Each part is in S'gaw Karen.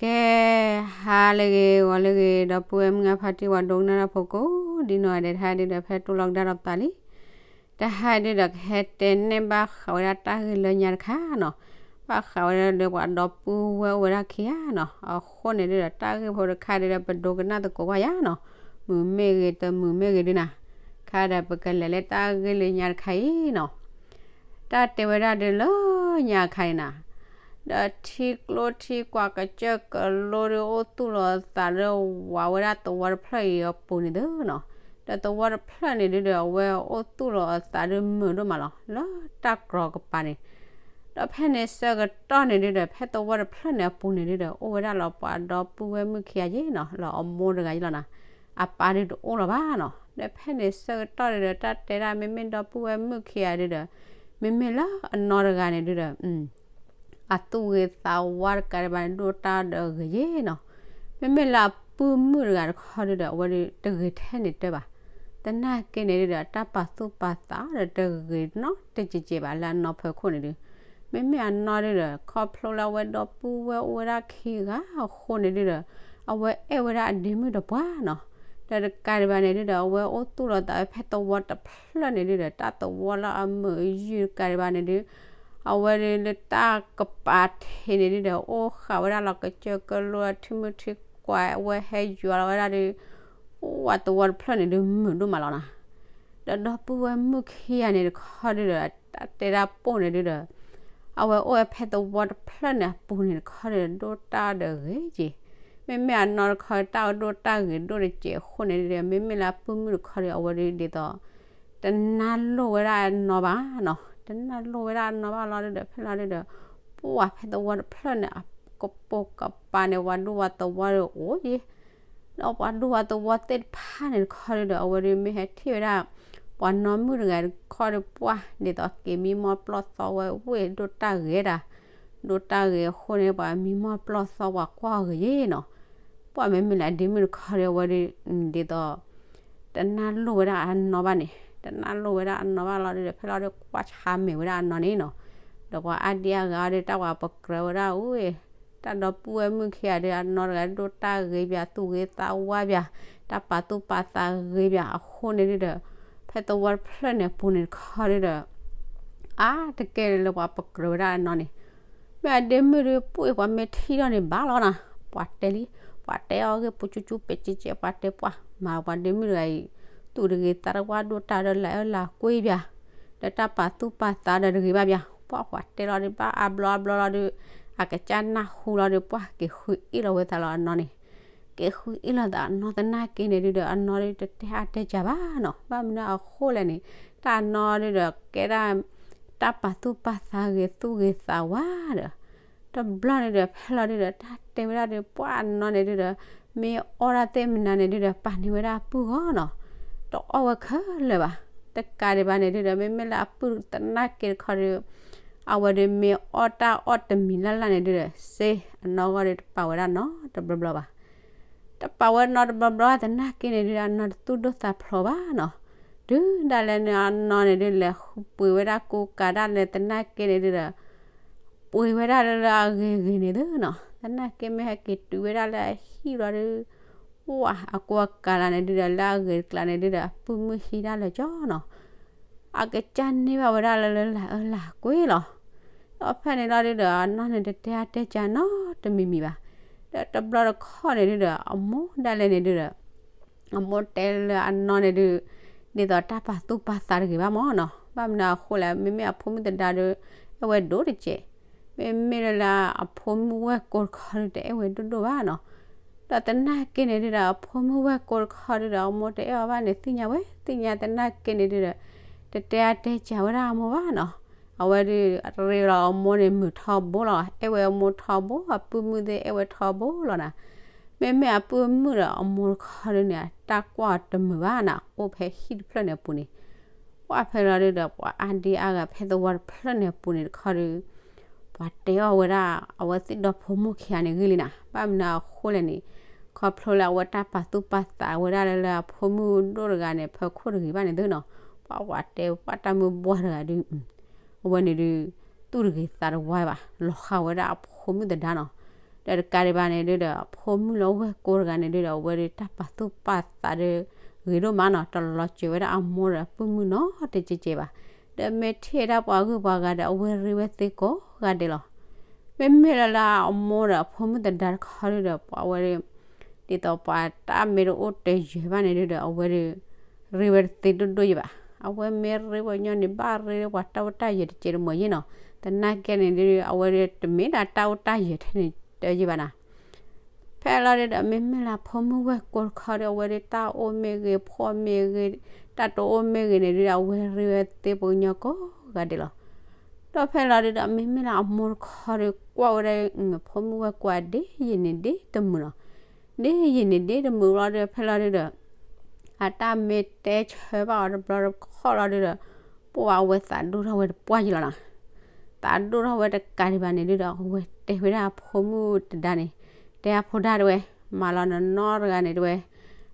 ကဲ, ဟါလၢအဂ့ၤ ဂီၤလၢအဂ့ၤ ဒီပုၢ်ဝဲၢ်မုၣ်ခွါဖါတံၢ် ပှၤဒိကနၣ်တၢ်ဖိကိးဒ်နီၢ်ဂၤဒဲး တဟါဒုဒီး ဖဲတိၢ်လီၤကဒါဒီးပသးလံ. တဟါဒုဒီး ကဟဲတဲန့ၢ်ဘၣ်ဃးဝဲဒၣ်တၢ်ဂ့ၢ်လၢညါတခါနီၤ, ဘၣ်ဃးဝဲဒၣ်လၢပှၤဒီပုၢ်ဝဲၢ်အိၣ်ဝဲဒၣ်ခံဂၤနီၤ, အဃိန့ၣ်ဒုဒီး တၢ်ဂ့ၢ်ဖိတခါဒုဒီး ပဒိကနၣ်သကိးကွၢ်ယၤနီၤ, မုာ်မ့ၢ်ဂ့ၤ တမုာ်မ့ၢ်ဂ့ၤဒုနီၤ, ခါဒီးပကလဲၤလၢတၢ်ဂ့ၢ်လၢညါတခါအံၤနီၤ. တၢ်တဲဝဲဒၣ်ဒုလၢညါခါန့ၣ်နီၤ, ဒီးထံကျိထံကွၢ်ကစၢၢ်ကလိဒု အိၣ်သူၣ်လီၤအသးလၢဝးဝဲဒၣ်သဝီတဖျၢၣ်အံၤအပူၤန့ၣ်ဒုနီၤ, ဒီးသဝီတဖျၢၣ်န့ၣ်ဒုဒီး အဝဲအိၣ်သူၣ်လီၤအသးဒုမုာ်ဒိၣ်မးလီၤ လၢတၢ်ကြီကပၤန့ၣ် ဒီးဖဲန့ၣ်ဆၢကတီၢ်န့ၣ်ဒုဒီး ဖဲသဝီတဖျၢၣ်န့ၣ်အပူၤန့ၣ်ဒုဒီး အိၣ်ဝဲဒၣ်လီၤပှၤဒီပုၢ်ဝဲၢ်မုၣ်ခံဂၤယ့ၣ်နီၤ, လီၤအမိၢ်တဂၤယ့ၣ်လီၤနီၤ, အပၢ်ဒုတအိၣ်လၢၤဘၣ်နီၤ. ဒီးဖဲန့ၣ်ဆၢကတီၢ်ဒုဒီး တၢ်တဲဒၣ် မ့မ့ၢ်ဒီပုၢ်ဝဲၢ်မုၣ်ခံဂၤဒုဒီး မ့မ့ၢ်လၢအနီၢ်တဂၤန့ၣ်ဒုဒီး အသူၣ်ဂ့ၤသးဝါတကးဒံးဘၣ်န့ၣ် ဒိၣ်တၢ်ဒီးဂ့ၤယ့ၣ်နီၤ. မ့မ့ၢ်လၢအပုၢ်မုၣ်တဂၤတခီဒုဒီး အဝဲဒုတဂ့ၤထဲန့ၣ်တၢ်ဘၣ်, သနာ်က့န့ၣ်ဒုဒီး တၢ်ပာ်သူၣ်ပာ်သးဒီးတဂ့ၤနီတစဲးစဲးဘၣ် လၢအနီၢ်ဖီခိၣ်န့ၣ်ဒု. မ့မ့ၢ်အနီၢ်ဒုဒီး ခီဖျိလၢအဝဲဒီပုၢ်ဝဲၢ်အိၣ်ဝဲဒၣ်ခံဂၤအဃိန့ၣ်ဒုဒီး အဝဲအဲၣ်ဝဲဒၣ်အဒ့မုၣ်ဒီးပှၢ်နီၤ. ဒီးတကးဒံးဘၣ်န့ၣ်ဒုဒီး အဝဲအိၣ်သူၣ်လီၤသးဝဲဖဲသဝီတဖျၢၣ်န့ၣ်ဒုဒီး တၢ်သဝီလၢအမုာ်အယုၢ်တကးဒံးဘၣ်န့ၣ်ဒု အဝဲဒုလၢတၢ်ကပၤထံးန့ၣ်ဒုဒီး အိၣ်ဃာ်ဝဲဒၣ်လီၤကစၢၢ်ကလိအထံမုၢ်ထံကွၢ် အဝဲဟဲယွၤလီၤဝဲဒၣ်ဒု ဝးသဝီတဖျၢၣ်န့ၣ်ဒုမုာ်ဒိၣ်မးလီၤနီၤ. ဒီးဒီပုၢ်ဝဲၢ်မုၣ်ခံဂၤန့ၣ်တခီဒုဒီး တၢ်တဲဒၣ်ပိၢ်န့ၣ်ဒုဒီး အဝဲအိၣ်ဝဲဖဲသဝီတဖျၢၣ်န့ၣ်အပူၤန့ၣ်တခီဒုဒီး ဒိၣ်တၢ်ဒီးဂ့ၤက့ၤ, မ့မ့ၢ်အနီၢ်တခီ တၢ်အိၣ်ဒိၣ်တၢ်ဂ့ၤဒိၣ်တစဲးအဃိန့ၣ်ဒုဒီး မ့မ့ၢ်လၢအပုၢ်မုၣ်တခီဒုဒီး အဝဲဒုဒ်သိး တနၢ်လိၣ်ဝဲဒၣ်အနီၢ်ဘၣ်နီၤ, တနၢ်လိၣ်ဝဲဒၣ်အနီၢ်ဘၣ်လီၤဒုဒီး ဖဲလီၤဒုဒီး ပှၢ်ဖဲသဝီတဖျၢၣ်န့ၣ် အကပိာ်ကပၤန့ၣ် ဝးဒိၣ်ဝးသဝီဒုအိၣ်ယ့ၣ် ဒီးပှၤဒိၣ်ဝးသဝီသ့ၣ်တဖၣ်န့ၣ်တခီဒုဒီး အဝဲဒုမ့ၢ်ဟဲထံၣ်ဝဲဒၣ် ပှၤနီၢ်မုၣ်တဂၤတခီဒု ပှၢ်ဒ်သိးက့ၤမံမီၢ်ပျီၢ်သီဝဲဝ့ၢ်ဒိၣ်တၢ်ဂ့ၤဒၣ်, ဒိၣ်တၢ်ဂ့ၤအဃိန့ၣ် ပှၤမံမီၢ်ပျီၢ်သီပှၤကွၢ်ဂ့ၤယ့ၣ်နီၤ. ပှၢ်မ့မ့ၢ်လၢအဒ့မုၣ်တခီဒု အဝဲဒု ဒ်သိး တနၢ်လိၣ်ဝဲဒၣ်အနီၢ်ဘၣ်န့ၣ်, တနၢ်လိၣ်ဝဲဒၣ်အနီၢ်ဘၣ်လီၤဒုဒီး ဖဲလီၤဒုကွၢ်ဆါမဲာ်ဝဲဒၣ်အနီၢ်န့ၣ်နီၤ. ဒီးပှၤအါဒံအါဂၤအီၤဒု တၢ်ပှၤပကြၢးဝဲဒၣ်အိၣ် တၢ်ဒီပုၢ်ဝဲၢ်မုၣ်ခံဂၤဒု အနီၢ်တဂၤဒိၣ်တၢ်ဂ့ၤဘၣ် သူၣ်ဂ့ၤသးဝါဘၣ် တၢ်ပာ်သူၣ်ပာ်သးဂ့ၤဘၣ်အဃိန့ၣ်ဒုဒီး ဖဲသဝီတဖျၢၣ်န့ၣ်အပူၤန့ၣ်တခီဒုဒီး အါတက့ၢ်လၢပှၤပကြၢးဝဲဒၣ်အနီၢ်န့ၣ် မ့ၢ်အဒ့မုၣ်ဒု ပှၢ်ပှၤမ့ၢ်ထံၣ်ထီၣ်န့ၣ်ဘၣ်လီၤနီၤ. ပှၤတဲလံ, ပှၤတဲအီၤဂ့ၢ်ပူၤကၠူကၠူပဲာ်ကဲကဲ ပှၤတဲပှၢ် မၤပှၤဒ့မုၣ်တဂၤအံၤ သူၣ်တဂ့ၤသးတဝါဒိၣ်တၢ်ဒီးလၢအၢလၢကွ့ဘၣ် ဒီးတၢ်ပာ်သူၣ်ပာ်သးဒီးတဂ့ၤဘၣ်ဘၣ်. ပှၢ်ပှၤတဲလီၤဒု ဘၣ်အါဘျီအါဘျီလီၤဒု အကစၢ်နၢ်ဟူလီၤဒု ပှၢ်က့ၤဃုအ့ၣ်လီၤဝဲသးလီၤအနီၢ်န့ၣ် က့ၤဃုအ့ၣ်လီၤသးအနီၢ်သနာ်က့န့ၣ်ဒုဒီး အနီၢ်ဒုတတဲအါတဲကၢဘၣ်နီၤ. ဘၣ်မနုၤအဃိလဲၣ်န့ၣ် တၢ်အနီၢ်ဒုဒီးကဲဒၣ် တၢ်ပာ်သူၣ်ပာ်သးဂ့ၤသူၣ်ဂ့ၤသးဝါဒီး တဘျီန့ၣ်ဒီး ဖဲလီၤဒုဒီး တၢ်တဲဝဲဒၣ်ဒု ပှၢ်အနီၢ်န့ၣ်ဒုဒီး မ့ၢ်အီၣ်တၢ်သ့ၣ်မနုၤန့ၣ်ဒုဒီး ပာ်န့ၢ်ဝဲဒၣ်အပုၢ်ဂီၢ်နီၤ. တအီၣ်ဝဲခဲလၢာ်ဘၣ်. တကးဒံးဘၣ်န့ၣ်ဒုဒီး မ့မ့ၢ်လၢအပုၢ်သနာ်က့တခီဒု အဝဲဒုမ့ၢ်အီၣ်တၢ်အီၣ်တမံၤလၢ်လၢ်န့ၣ်ဒုဒီး စ့အနီၢ်ဂီၢ်ဒုတပာ်ဝဲဒၣ်နီတဘျီဘျီဘၣ်. တပာ်ဝဲနီတဘျီဘျီသနာ်က့န့ၣ်ဒုဒီး အနီၢ်တသူၣ်ဒိၣ်သးဖျိးဘၣ်နီၤ. တုၤဒၣ်လဲာ်န့ၣ် အနီၢ်န့ၣ်ဒု လဲၤဃုပှ့ၤဝဲဒၣ်ကိးကးဒၣ်လဲာ်သနာ်က့န့ၣ်ဒုဒီး ပှ့ၤဝဲဒၣ်လၢလၢအဂ့ၤဂ့ၤန့ၣ်သုနီၤ. သနာ်က့မ့ၢ်ဟဲက့ၤတုၤဝဲဒၣ်လၢအဟံၣ်ဘျီဒု ဝၢ်အကိးကးလၢန့ၣ်ဒုဒီး လၢအဂ့ၤတကျါန့ၣ်ဒုဒီး အပုၢ်မုၣ်ဟံးတၢ်လၢာ်ကၠီနီၤ. အကစၢ်န့ၢ်ဘၣ်ဝဲဒၣ်လၢလၢလၢအၢလၢကွ့လီၤ. ဒီးဖဲန့ၣ်လီၤဒုဒီး အနီၢ်န့ၣ်တတဲအါတဲကၢနီတမံၤမံၤဘၣ်. ဒီးတဘျီတခီၣ်န့ၣ်ဒုဒီး အမိၢ်ဒၣ်လဲာ်န့ၣ်ဒုဒီး အမိၢ်တဲလၢအနီၢ်န့ၣ်ဒု ဒ်သိးတၢ်ပာ်သူၣ်ပာ်သးတဂ့ၤဘၣ်မၢ်နီၤ. ဘၣ်မနုၤအဃိလဲၣ် မ့မ့ၢ်အဖိမုၣ်သဒါဒု အဲၣ်ဝဲဒိၣ်တကဲး, မ့မ့ၢ်လၢလၢအဖိမုၣ်ဝဲၢ်ကိတခီဒု တအဲၣ်ဝဲဒိၣ်ဒိၣ်ဘၣ်နီၤ. ဒီးသနာ်က့န့ၣ်ဒုဒီး အဖိမုၣ်ဝဲၢ်ကိတခီဒုဒီး အမိၢ်တအဲၣ်အီၤဘၣ်န့ၣ် သ့ၣ်ညါဝဲ သ့ၣ်ညါသနာ်က့န့ၣ်ဒုဒီး တတဲအါတဲကၢဝဲဒၣ်အမိၢ်ဘၣ်နီၤ. အဝဲဒု ရ့လီၤအမိၢ်န့ၣ် မုာ်ထီဘိလီၤ, အဲၣ်ဝဲအမိၢ်ထီဘိ, အပုၢ်မုၣ်သ့ၣ်အဲၣ်ဝဲထီဘိလီၤနီၤ. မ့မ့ၢ်အပုၢ်မုၣ်ဒီးအမိၢ်တခီဒုန့ၣ် တၢ်ကွၢ်တမုာ်ဘၣ်နီၤ, အိၣ်ဖဲဟံၣ်တဖျၢၣ်န့ၣ်အပူၤန့ၣ်. ပှၢ်ဖဲလီၤဒုဒီး ပှၤအါဒံအါဂၤဖဲသဝီတဖျၢၣ်န့ၣ်အပူၤန့ၣ်တခီဒု ပှၤတဲအီၣ်ဝဲဒၣ် အဝဲသ့ၣ်ဒီဖိမိၢ်ခံဂၤန့ၣ်ဂ့ၢ်လံနီၤ. ဘၣ်မနုၤအဃိလဲၣ်န့ၣ် ခီဖျိလၢအဝဲတၢ်ပာ်သူၣ်ပာ်သးဝဲဒၣ်လၢလၢအဖိမုၣ်ဒိၣ်တဂၤန့ၣ် ဖီခိၣ်တဂ့ၤဘၣ်န့ၣ်သုနီၤ. ပှၤပှၤတဲပှၢ်တၢ်မုၢ်ဘှၢ်တဂၤဒု အဝဲန့ၣ်ဒု သူၣ်တဂ့ၤသးတဝါဘၣ်, လီၤဃာ်ဝဲဒၣ်အဖိမုၣ်သဒါနီၤ. ဒီးတကးဒံးဘၣ်န့ၣ်ဒုဒီး အဖိမုၣ်လၢဝဲၢ်ကိတဂၤန့ၣ်ဒုဒီး အဝဲဒုးတၢ်ပာ်သူၣ်ပာ်သးဒီး ဂ့ၤဒိၣ်မးနီၤ, တလီၤစၢၤဝဲဒၣ်အမိၢ်ဒီးအပုၢ်မုၣ်နီတကဲးကဲးဘၣ်. ဒီးမ့ၢ်ထံၣ်ဝဲဒၣ်ပှၤဂုၤပှၤဂၤဒီး အဝဲရ့ဝဲသ့ကိးဂၤဒဲးလီၤ. မ့မ့ၢ်လၢလၢအမိၢ်ဒီးအဖိမုၣ်သဒါတခီဒုဒီး ပှၤဝဲဒုး ဒ်သိးပှၤတၢ်မ့ၢ်တအိၣ်တယၢၤဘၣ်န့ၣ်ဒုဒီး အဝဲဒုး ရ့ဝဲတသ့ဒိၣ်ဒိၣ်ယဲဘၣ်. အဝဲမ့ၢ်ရ့ဝဲညီန့ၣ် ဘၣ်ရ့ဝဲပှၤတၢ်အိၣ်တၢ်ယၢၤတကဲးတမှဲၤယဲနီၤ. သနာ်က့န့ၣ်ဒု အဝဲဒုးတမ့ၢ်ဒၣ်တၢ်အိၣ်တၢ်ယၢၤထဲန့ၣ်တယဲဘၣ်နီၤ. ဖဲလီၤဒုဒီး မ့မ့ၢ်လၢအဖိမုၣ်ဝဲၢ်ကိတခီဒီး အဝဲဒုးတၢ်အိၣ်မ့ၢ်ဂ့ၤ ဖှီၣ်မ့ၢ်ဂ့ၤ တၢ်တအိၣ်မ့ၢ်ဂ့ၤန့ၣ်ဒုဒီး အဝဲရ့ဝဲသ့ပှၤကညီကိးဂၤဒဲးလီၤ. ဒီးဖဲလီၤဒုဒီး မ့မ့ၢ်လၢအမိၢ်တခီဒီး ကွၢ်ဝဲဒၣ် ဖိမုၣ်ဝဲၢ်ကိဒ်ယံာ်န့ၣ်ဒ်တမုာ်နီၤ. ဒ်ယံာ်န့ၣ်ဒ်တမုာ်လီၤဒီး ဖဲလီၤဒုဒီး အတၢ်မ့ၢ်တဲဆၢဘၣ်အီၤတဘျီတခီၣ်လီၤဒုဒီး ပှၤအဝဲသးဒိၣ်ထီၣ်ဝဲတပှၢ်ယဲလီၤနီၤ. သးဒိၣ်ထီၣ်ဝဲတကးဒံးဘၣ်န့ၣ်ဒုဒီး အဝဲတဲဝဲဒၣ်အဖိမုၣ်သဒါန့ၣ်, တဲအဖိဒၣ်တဲဝဲ, မၤလီၤနနီတဂၤန့ၣ်တဲဝဲ,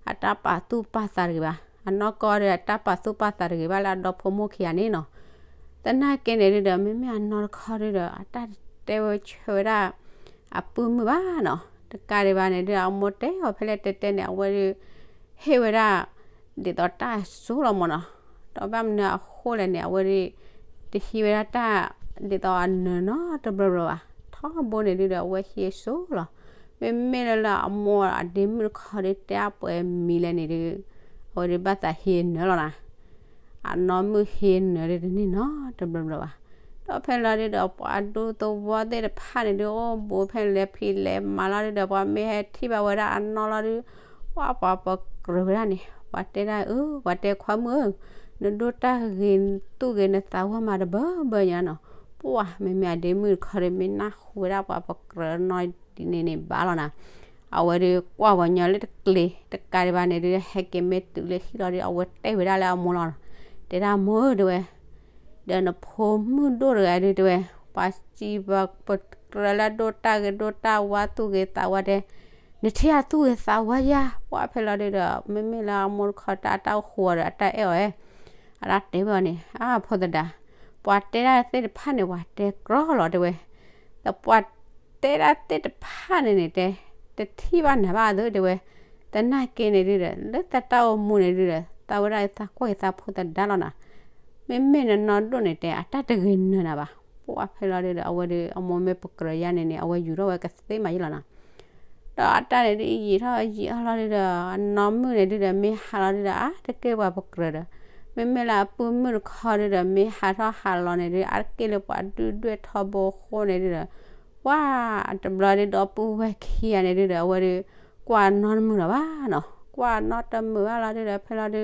အတၢ်ပာ်သူၣ်ပာ်သးတဂ့ၤဘၣ်. အနီၢ်ကီၢ်ဒီးအတၢ်ပာ်သူၣ်ပာ်သးတဂ့ၤဘၣ်လၢအဒီဖိမိၢ်ခံဂၤန့ၣ်နီၤ. သနာ်က့န့ၣ်ဒုဒီး မ့မ့ၢ်အနီၢ်တခီဒုဒီး အတၢ်တဲဝဲဆၢဝဲဒၣ် အပုၢ်မုၣ်ဘၣ်နီၤ. တကးဒံးဘၣ်န့ၣ်ဒုဒီး အမိၢ်တဲအီၤဖဲလဲၣ်တဲတဲန့ၣ် အဝဲဒုး ဟ့ၣ်ဝဲဒၣ် ဒ်သိးတၢ်စိလီၤမၢ်နီၤ. ဒီးဘၣ်မနုၤအဃိလဲၣ်န့ၣ် အဝဲဒုး တဟံးဝဲဒၣ်တၢ် ဒ်သိးအနၢၤနီတဘျီဘျီဘၣ်. ထီဘိန့ၣ်ဒုဒီး အဝဲဟံးစိလီၤ. မ့မ့ၢ်လၢလၢအမိၢ်အဒ့မုၣ်တခီဒုး တဲအပှဲၤမံၤလဲၣ်န့ၣ်ဒု အဝဲဒုးဘၣ်သးဟံးနၢၤလီၤနီၤ. အနီၢ်မုၣ်ဟံးနၢၤဒုတန့ၢ်နီတဘျီဘျီဘၣ်. ဒီးဖဲလီၤဒုဒီး ပှၤဒူသဝီသ့ၣ်တဖၣ်န့ၣ်ဒု အိၣ်ဘူးဖဲလဲၤဖံးလဲၤမၤလီၤဒုဒီး ပှၤမ့ၢ်ဟဲထံၣ်ဘၣ်ဝဲဒၣ်အနီၢ်လီၤဒု ပှၤပှၤပကြၢးဝဲဒၣ်န့ၣ် ပှၤတဲဒၣ်အၢ ပှၤတဲခွါမုၣ်ဧၢ, နဒိၣ်တၢ်ဂ့ၤသူၣ်ဂ့ၤ နသးဝါမးတဘၢဘၢညါနီၤ. ပှၤမ့မ့ၢ်အဒ့မုၣ်တခီဒီး မ့ၢ်နၢ်ဟူဝဲဒၣ်ပှၤပကြၢးနီၢ်ဒ်န့ၣ်န့ၣ်ဘၣ်လီၤနီၤ. အဝဲဒုးကွၢ်ပှၤညီလၢတကျ့ၤ တကးဒံးဘၣ်န့ၣ်ဒု ဟဲက့ၤမ့ၢ်တုၤလၢဟံၣ်လီၤဒု အဝဲတဲဝဲဒၣ်လၢအမိၢ်လီၤ. တဲဒၣ်မိၢ်ဧၢတဲဝဲ ဒီးနဖိမုၣ်ဒိၣ်တဂၤဒုတဲဝဲ, ပှၤစံးပှၤပကြၢးလၢဒိၣ်တၢ်ဂ့ၤဒိၣ်တၢ်ဝါသူၣ်ဂ့ၤသးဝါတဲ, နထံၣ်အသူၣ်ဂ့ၤသးဝါယါ. ပှၤဖဲလီၤဒုဒီး မ့မ့ၢ်လၢအမိၢ်တခီတၢ်တၢ်အိၣ်ဃိဒီး အတၢ်အဲၣ်အီၤဧဲ, အတၢ်တဲဝဲအီၤန့ၣ် အါဖိသဒါ, ပှၤတဲဒၣ်သ့ၣ်တဖၣ်န့ၣ် ပှၤတဲကြီလီၤတဲဝဲ, ဒီးပှၤတဲဒၣ်သ့ၣ်တဖၣ်န့ၣ်န့ၣ်တဲ, တထံၣ်ဘၣ်နၤဘၣ်အသိးတဲဝဲ, သနာ်က့န့ၣ်ဒုဒီး လၢသးတၢ်အိၣ်မူန့ၣ်ဒုဒီး သးဝဲဒၣ်သးကွၢ်က့ၤသးဖိသဒါလီၤနီၤ. မ့မ့ၢ်နနီၢ်ဒိၣ်န့ၣ်တဲ အတၢ်တဂ့ၤနၢၤနၤဘၣ်. ပှၤဖဲလီၤဒုဒီး အဝဲဒုးအမိၢ်မ့ၢ်ပကြၢးယါန့ၣ်န့ၣ် အဝဲယူၤထီၣ်ဝဲကသ့မးယဲလီၤနီၤ. ဒီးအတၢ်န့ၣ်ဒုးယံာ်ထီၣ်ယံာ်အီၤလီၤဒုဒီး အနီၢ်မုၣ်န့ၣ်ဒုဒီး မ့ၢ်ဟးလီၤဒုဒီး အါတက့ၢ်ပှၤပကြၢးဒီး မ့မ့ၢ်လၢအပုၢ်မုၣ်တခီဒုဒီး မ့ၢ်ဟးထီၣ်ဟးလီၤန့ၣ်ဒု အါတက့ၢ်လၢပှၤဒုၣ်ဒွဲၣ်ထီဘိအဃိန့ၣ်ဒုဒီး ပှၤတဘျီဒုဒီးပုၢ်ဝဲၢ်ခံဂၤန့ၣ်ဒုဒီး အဝဲဒုး ကွၢ်နီတမုာ်လီၤဘၣ်နီၤ. ကွၢ်နီတမုာ်ဘၣ်လီၤဒုဒီး ဖဲလီၤဒု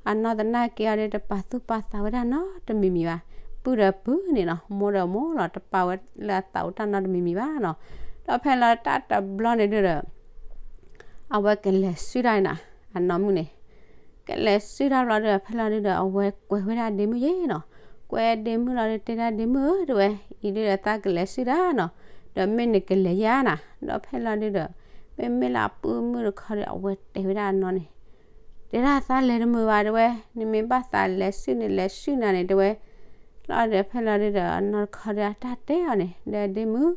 အနီၢ်သနာ်က့အီၤဒု တပာ်သူၣ်ပာ်သးဝဲဒၣ်နီတမံၤမံၤဘၣ်. ပုၢ်ဒီးပုၢ်န့ၣ်နီၤ မိၢ်ဒီးမိၢ်လီၤ တပာ်ဝဲလၢအသးအိၣ်တၢ်နီတမံၤမံၤဘၣ်နီၤ. ဒီးဖဲလီၤတၢ်တဘျီန့ၣ်ဒုဒီး အဝဲကလဲၤဆူၣ်တၢ်နီၤ အနီၢ်မုၣ်န့ၣ် ကလဲၤဆူၣ်တၢ်ဘျီဒုဒီး ဖဲလီၤဒုဒီး အဝဲကွဲးဝဲဒၣ်ဒ့မုၣ်ယဲနီၤ. ကွဲးဒ့မုၣ်လီၤဒု တဲဒၣ်ဒ့မုၣ်ဧၢ တဲဝဲ, အံၤဒုဒီးသးကလဲၤဆူၣ်တၢ်နီၤ, ဒီးမ့ၢ်နကလဲၤယါနီၤ. ဒီးဖဲလီၤဒုဒီး မ့မ့ၢ်လၢအပုၢ်မုၣ်တခီဒီး အဝဲတဲဝဲဒၣ်အနီၢ်န့ၣ် တဲဒၣ်သးလဲၤတမုာ်ဘၣ်တဲဝဲ, နမ့ၢ်ဘၣ်သးလဲၤဆူၣ်န့ၣ် လဲၤဆူၣ်နၤန့ၣ်တဲဝဲ. လီၤဒီးဖဲလီၤဒုဒီး အနီၢ်တခီဒီး အတၢ်တဲအီၤန့ၣ် ဒီးဒ့မုၣ်,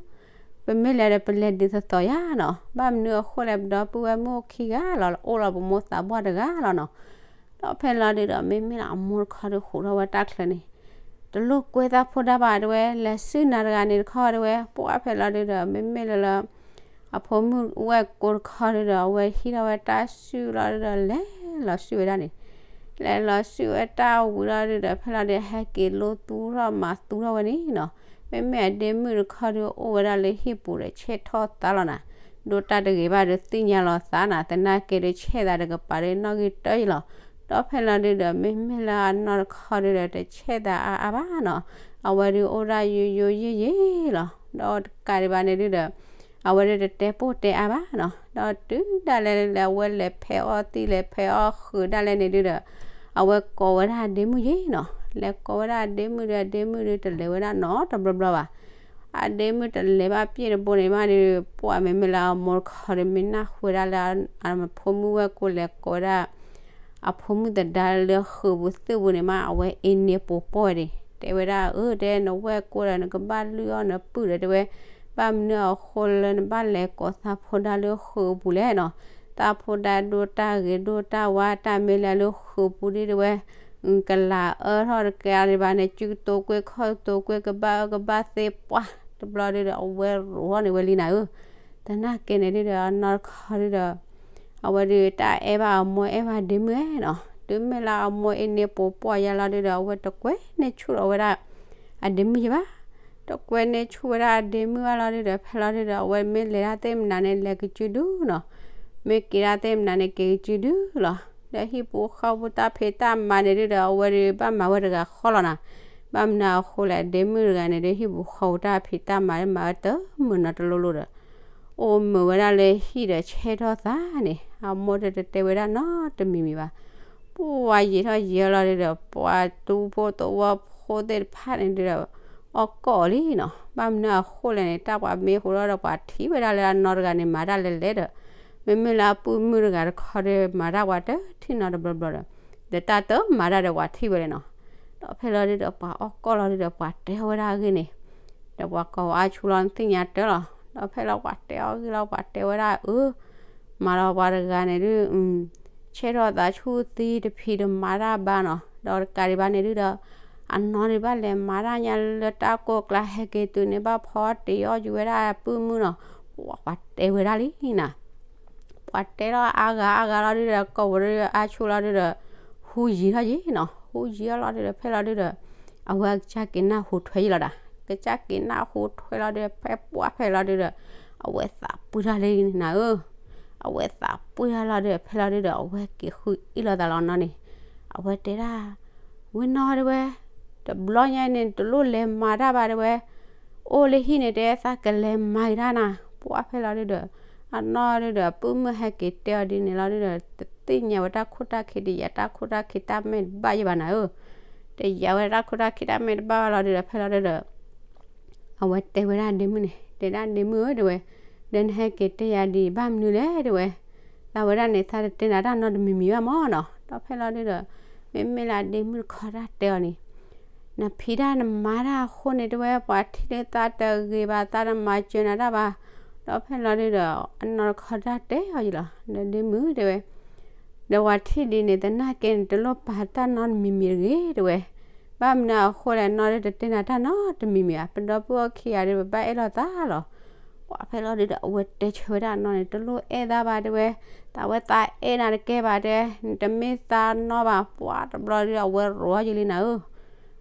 ပမ့ၢ်လဲၤဒီး ပလဲၤဒ်သိးသိးယါနီၤ. ဘၣ်မနုၤအဃိလဲၣ် ပဒီပုၢ်ဝဲၢ်မုၣ်အိၣ်ခံဂၤလီၤ အိၣ်လီၤပမိၢ်သးဘှီၣ်တဂၤလီၤနီၤ. ဒီးဖဲလီၤဒုဒီး မ့မ့ၢ်လၢအမိၢ်တခီဒီး ဃိးထီၣ်ဝဲတၢ်ချၢန့ၣ် တလိၣ်ကွဲသးဖိဒါဘၣ်တဲဝဲ, လဲၤဆူၣ်နၤတဂၤန့ၣ်တခီတဲဝဲ. ပှၤဖဲလီၤဒုဒီး မ့မ့ၢ်လၢလၢ အဖိမုၣ်ဝဲၢ်ကိတခီဒုဒီး အဝဲဟံးထီၣ်ဝဲတၢ်ဆူၣ်လီၤဒုဒီး လဲၤလီၤဆူၣ်ဝဲဒၣ်န့ၣ်, လဲၤလီၤဆူၣ်ဝဲတၢ်ဝံၤလီၤဒုဒီး ဖဲလီၤဒု ဟဲက့ၤလိသူထီၣ်မၤသူထီၣ်ဝဲန့ၣ်နီၤ. မ့မ့ၢ်အဒ့မုၣ်တခီဒု အိၣ်ဝဲဒၣ်လၢဟံၣ်ပူၤဒီး ဆဲးထီၣ်သးလီၤနၤ. ဒိၣ်တၢ်တဂ့ၤဘၣ်ဒီး သ့ၣ်ညါလီၤသးနၤ, သနာ်က့ဒီး ဆဲးသးတကပၤဒီး နီၣ်ဂံၢ်တၢအံၤလီၤ. ဒီးဖဲလီၤဒုဒီး မ့မ့ၢ်လၢအနီၢ်တခီဒုဒီး တဆဲးသးအါအါဘၣ်နီၤ, အဝဲဒု အိၣ်ဒၣ်ယိယိယံာ်ယံာ်လီၤ. ဒီးတကးဒံးဘၣ်န့ၣ်ဒုဒီး အဝဲဒု တတဲပိၢ်တဲအါဘၣ်နီၤ. ဒီးတုၤဒၣ်လဲာ်လၢအဝဲလဲၤဖဲးအီၣ်သံ လဲၤဖဲးအီၣ်ဃုာ်ဒၣ်လဲာ်န့ၣ်ဒုဒီး အဝဲကိးဝဲဒၣ်အဒ့မုၣ်ယဲနီၤ. လဲၤကိးဝဲဒၣ်အဒ့မုၣ်ဒီး အဒ့မုၣ်ဒု တလဲၤဝဲဒၣ်နီတဘျီဘျီဘၣ်. အဒ့မုၣ်တလဲၤဘၣ်ပျဲၢ်တဘိန့ၣ်မးဒု ပှၤမ့မ့ၢ်လၢအမိၢ်တခီဒီး မ့ၢ်နၢ်ဟူဝဲဒၣ်လၢ အဖိမုၣ်ဝဲၢ်ကိလဲၤကိးဝဲဒၣ် အဖိမုၣ်သဒါလၢဃုာ်ပူၤသုးပူၤန့ၣ်မး အဝဲအ့န့ၢ်ပိာ်ပီၢ်ဝဲဒၣ် တဲဝဲဒၣ်အၢ တဲနဝဲၢ်ကိဒီး နကဘၣ်လုၢ်အီၣ်နပုၢ်ဒီးတဲဝဲ, ဘၣ်မနုၤအဃိလၢနဘၣ်လဲၤကိးသးဖိဒါလၢဃုာ်ပူၤလဲၣ်နီၤ. သးဖိဒါဒိၣ်တၢ်ဂ့ၤဒိၣ်တၢ်ဝါ တၢ်မ့ၢ်လၢလၢဃုာ်ပူၤဒ်တဲဝဲ ကလၤအၢထီၣ်တကဲအီၤဒံးဘၣ်န့ၣ် စုကတိၤကွ့ၢ်ခီၣ်ကတိၤကွ့ၢ် ကဘၣ်အၢကဘၣ်သီပှၢ်တဘျီဒုဒီး အဝဲရိးန့ၢ်ဝဲလံနၤဧၢ. သနာ်က့န့ၣ်ဒုဒီး အနီၢ်တခီဒုဒီး အဝဲဒုးတၢ်အဲၣ်ဘၣ်အမိၢ်အဲၣ်ဘၣ်ဒ့မုၣ်နီၤ. တုၤမ့ၢ်လၢအမိၢ်အ့ၣ်န့ၢ်ပိာ်ပှီၢ်ယါလီၤဒုဒီး အဝဲတကွဲန့ၢ်ဆူၣ်လီၤဝဲဒၣ် အဒ့မုၣ်ယဘၣ်. တကွဲန့ၢ်ဆူၣ်ဝဲဒၣ်အဒ့မုၣ်ဘၣ်လီၤဒုဒီး ဖဲလီၤဒုဒီး အဝဲမ့ၢ်လဲၤတၢ်သ့ၣ်မနုၤန့ၣ် လဲၤကစုဒုနီၤ. မ့ၢ်က့ၤတၢ်သ့ၣ်မနုၤန့ၣ် က့ၤကစုဒုလီၤ. ဒီးဟံၣ်ပူၤဃီပူၤတၢ်ဖံးတၢ်မၤန့ၣ်ဒုဒီး အဝဲဒုးဘၣ်မၤဝဲတဂၤဃီလီၤနၤ. ဘၣ်မနုၤအဃိလဲၣ် ဒ့မုၣ်တဂၤန့ၣ်ဒုး ဟံၣ်ပူၤဃီပူၤတၢ်ဖံးတၢ်မၤဒုး မၤဝဲတမုာ်နီတလိၤလိၤဒီး အိၣ်မုာ်ဝဲဒၣ်လၢဟံၣ်ဒီးဆဲထီၣ်သးန့ၣ် အမိၢ်တတဲဝဲဒၣ်နီတမံၤမံၤဘၣ်. ပှၤယံာ်ထီၣ်ယံာ်လီၤဒုဒီး ပှၤတူဖိသဝီဖိသ့ၣ်တဖၣ်န့ၣ်ဒုဒီး အီၣ်ကီၢ်အီၤလံနီၤ. ဘၣ်မနုၤအဃိလဲၣ်န့ၣ် တၢ်ပှၤမ့ၢ်ဟူထီၣ်ဒီး ပှၤထံၣ်ဝဲဒၣ်လၢအနီၢ်တဂၤန့ၣ် မၤတၢ်လဲၤလဲၤဒီး မ့မ့ၢ်လၢအပုၢ်မုၣ်တဂၤတခီဒီး မၤတၢ်ပှၤတထံၣ်နီတဘျီဘျီဒီး ဒီးတၢ်တမၤတၢ်ဒီးပှၤထံၣ်ဝဲလဲၣ်နီၤ. ဒီးဖဲလီၤဒုဒီး ပှၤအီၣ်ကီၢ်လီၤဒုဒီး ပှၤတဲအီၤဝဲဒၣ်အဂ့ၢ်န့ၣ် ဒီးပှၤကိးဝဲအါဆူၣ်လီၤ နသ့ၣ်ညါတၢ်လီၤ. ဒီးဖဲလီၤပှၤတဲအီၤဂ့ၢ်လီၤ ပှၤတဲဝဲဒၣ်အၢ မၤလီၤပှၤတဂၤန့ၣ်ဒု ဆဲထီၣ်သးဆူၣ်သံတဖံးတမၤတၢ်ဘၣ်နီၤ. ဒီးတကးဒံးဘၣ်န့ၣ်ဒုဒီး အနီၢ်ဒုးဘၣ်လဲၤမၤတၢ်ညါလၢတၢ်ကိၢ်ကျါ ဟဲက့ၤတုၤန့ၣ် ဘၣ်ဖီတ့ၢ်အီၣ်ယုၤဝဲဒၣ်ပုၢ်မုၣ်နီၤ. ပှၤတဲဝဲဒၣ်လံနၤ ပှၤတဲလီၤအါဂၤအါဂၤလီၤဒုဒီး ကိးဝဲဒၣ်အါဆူၣ်လီၤဒုဒီး ဟူယံာ်ထီၣ်ယံာ်နီၤ. ဟူယံာ်အလီၤဒုဒီး ဖဲလီၤဒုဒီး အဝဲအကစၢ်က့ၤနၢ်ဟူထွဲယံာ်လီၤဒၣ်. ကစၢ်က့ၤနၢ်ဟူထွဲလီၤဒုဒီး ဖဲပှၢ်ဖဲလီၤဒုဒီး အဝဲသးပှံၢ်ထီၣ်လံနၤဧၢ. အဝဲသးပှံၢ်ထီၣ်လီၤဒုဒီး ဖဲလီၤဒုဒီး အဝဲက့ၤဃုအ့ၣ်လိာ်သးလီၤနီၤန့ၣ် အဝဲတဲဒၣ် ဝဲနီၢ်တဲဝဲ တဘျီညါအံၤန့ၣ် တလိၣ်လဲၤမၤတၢ်ဘၣ်တဲဝဲ, အိၣ်လၢဟံၣ်န့ၣ် တဲသးကလဲၤမၤက့ၤတၢ်နၤ. ပှၢ်ဖဲလီၤဒုဒီး အနီၢ်ဒုဒီး ပုၢ်မုၣ်ဟဲက့ၤတဲအီၤဒ်န့ၣ်လီၤဒုဒီး တသ့ၣ်ညါဝဲတၢ်ခိၣ်တၢ်ခံ တယာ်တၢ်ခိၣ်တၢ်ခံတၢ်မဲာ်ဘၣ်ယဘၣ်နၤဧၢ, တယာ်ဝဲတၢ်ခိၣ်တၢ်ခံတၢ်မဲာ်တဘၣ်ဘၣ်လီၤဒုဒီး ဖဲလီၤဒုဒီး အဝဲတဲဝဲဒၣ်ဒ့မုၣ်န့ၣ် တဲဒၣ်ဒ့မုၣ်ဧၢ တဲဝဲ, ဒီးနဟဲက့ၤတဲယၤဒ်အံၤ ဘၣ်မနုၤလဲၣ် တဲဝဲ, သးဝဲဒၣ်န့ၣ် သးတတဲနၤတၢ်နီတမံၤမံၤဘၣ်မၢ်နီၤ. ဒီးဖဲလီၤဒုဒီး မ့မ့ၢ်လၢဒ့မုၣ်တခီတၢ်တဲအီၤန့ၣ် နဖံးတၢ်နမၤတၢ်အဃိန့ၣ် တဲဝဲ ပှၤထံၣ်လၢသးတဂ့ၤဘၣ် သးတမၤစၢၤနၤတၢ်ဘၣ်. ဒီးဖဲလီၤဒုဒီး အနီၢ်တခီတၢ်တဲအီၤယံၤလီၤ ဒီးဒ့မုၣ်တဲဝဲ ဒီးပှၤထံၣ်ဒ်န့ၣ် သနာ်က့န့ၣ် တလိၣ်ပာ်တၢ်နီတမံၤမံၤတဂ့ၤ တဲဝဲ, ဘၣ်မနုၤအဃိလဲၣ် နီၢ်ဒုတတဲနၤတၢ်နီတမံၤမံၤဧါ, ပဒီပုၢ်ဝဲၢ်ခံဂၤဒု ပဘၣ်အဲၣ်လိာ်သးလီၤ. ပှၢ်ဖဲလီၤဒုဒီး အဝဲတဲဆၢဝဲဒၣ်အနီၢ်န့ၣ် တလိၣ်အဲၣ်သးဘၣ် တဲဝဲ, သးဝဲသးအဲၣ်နၤတကဲဘၣ်တဲ, နတမ့ၢ်သးနီၢ်ဘၣ်. ပှၢ်တဘျီဒု အဝဲရိးအီၤယံၤလံနၤဧၢ,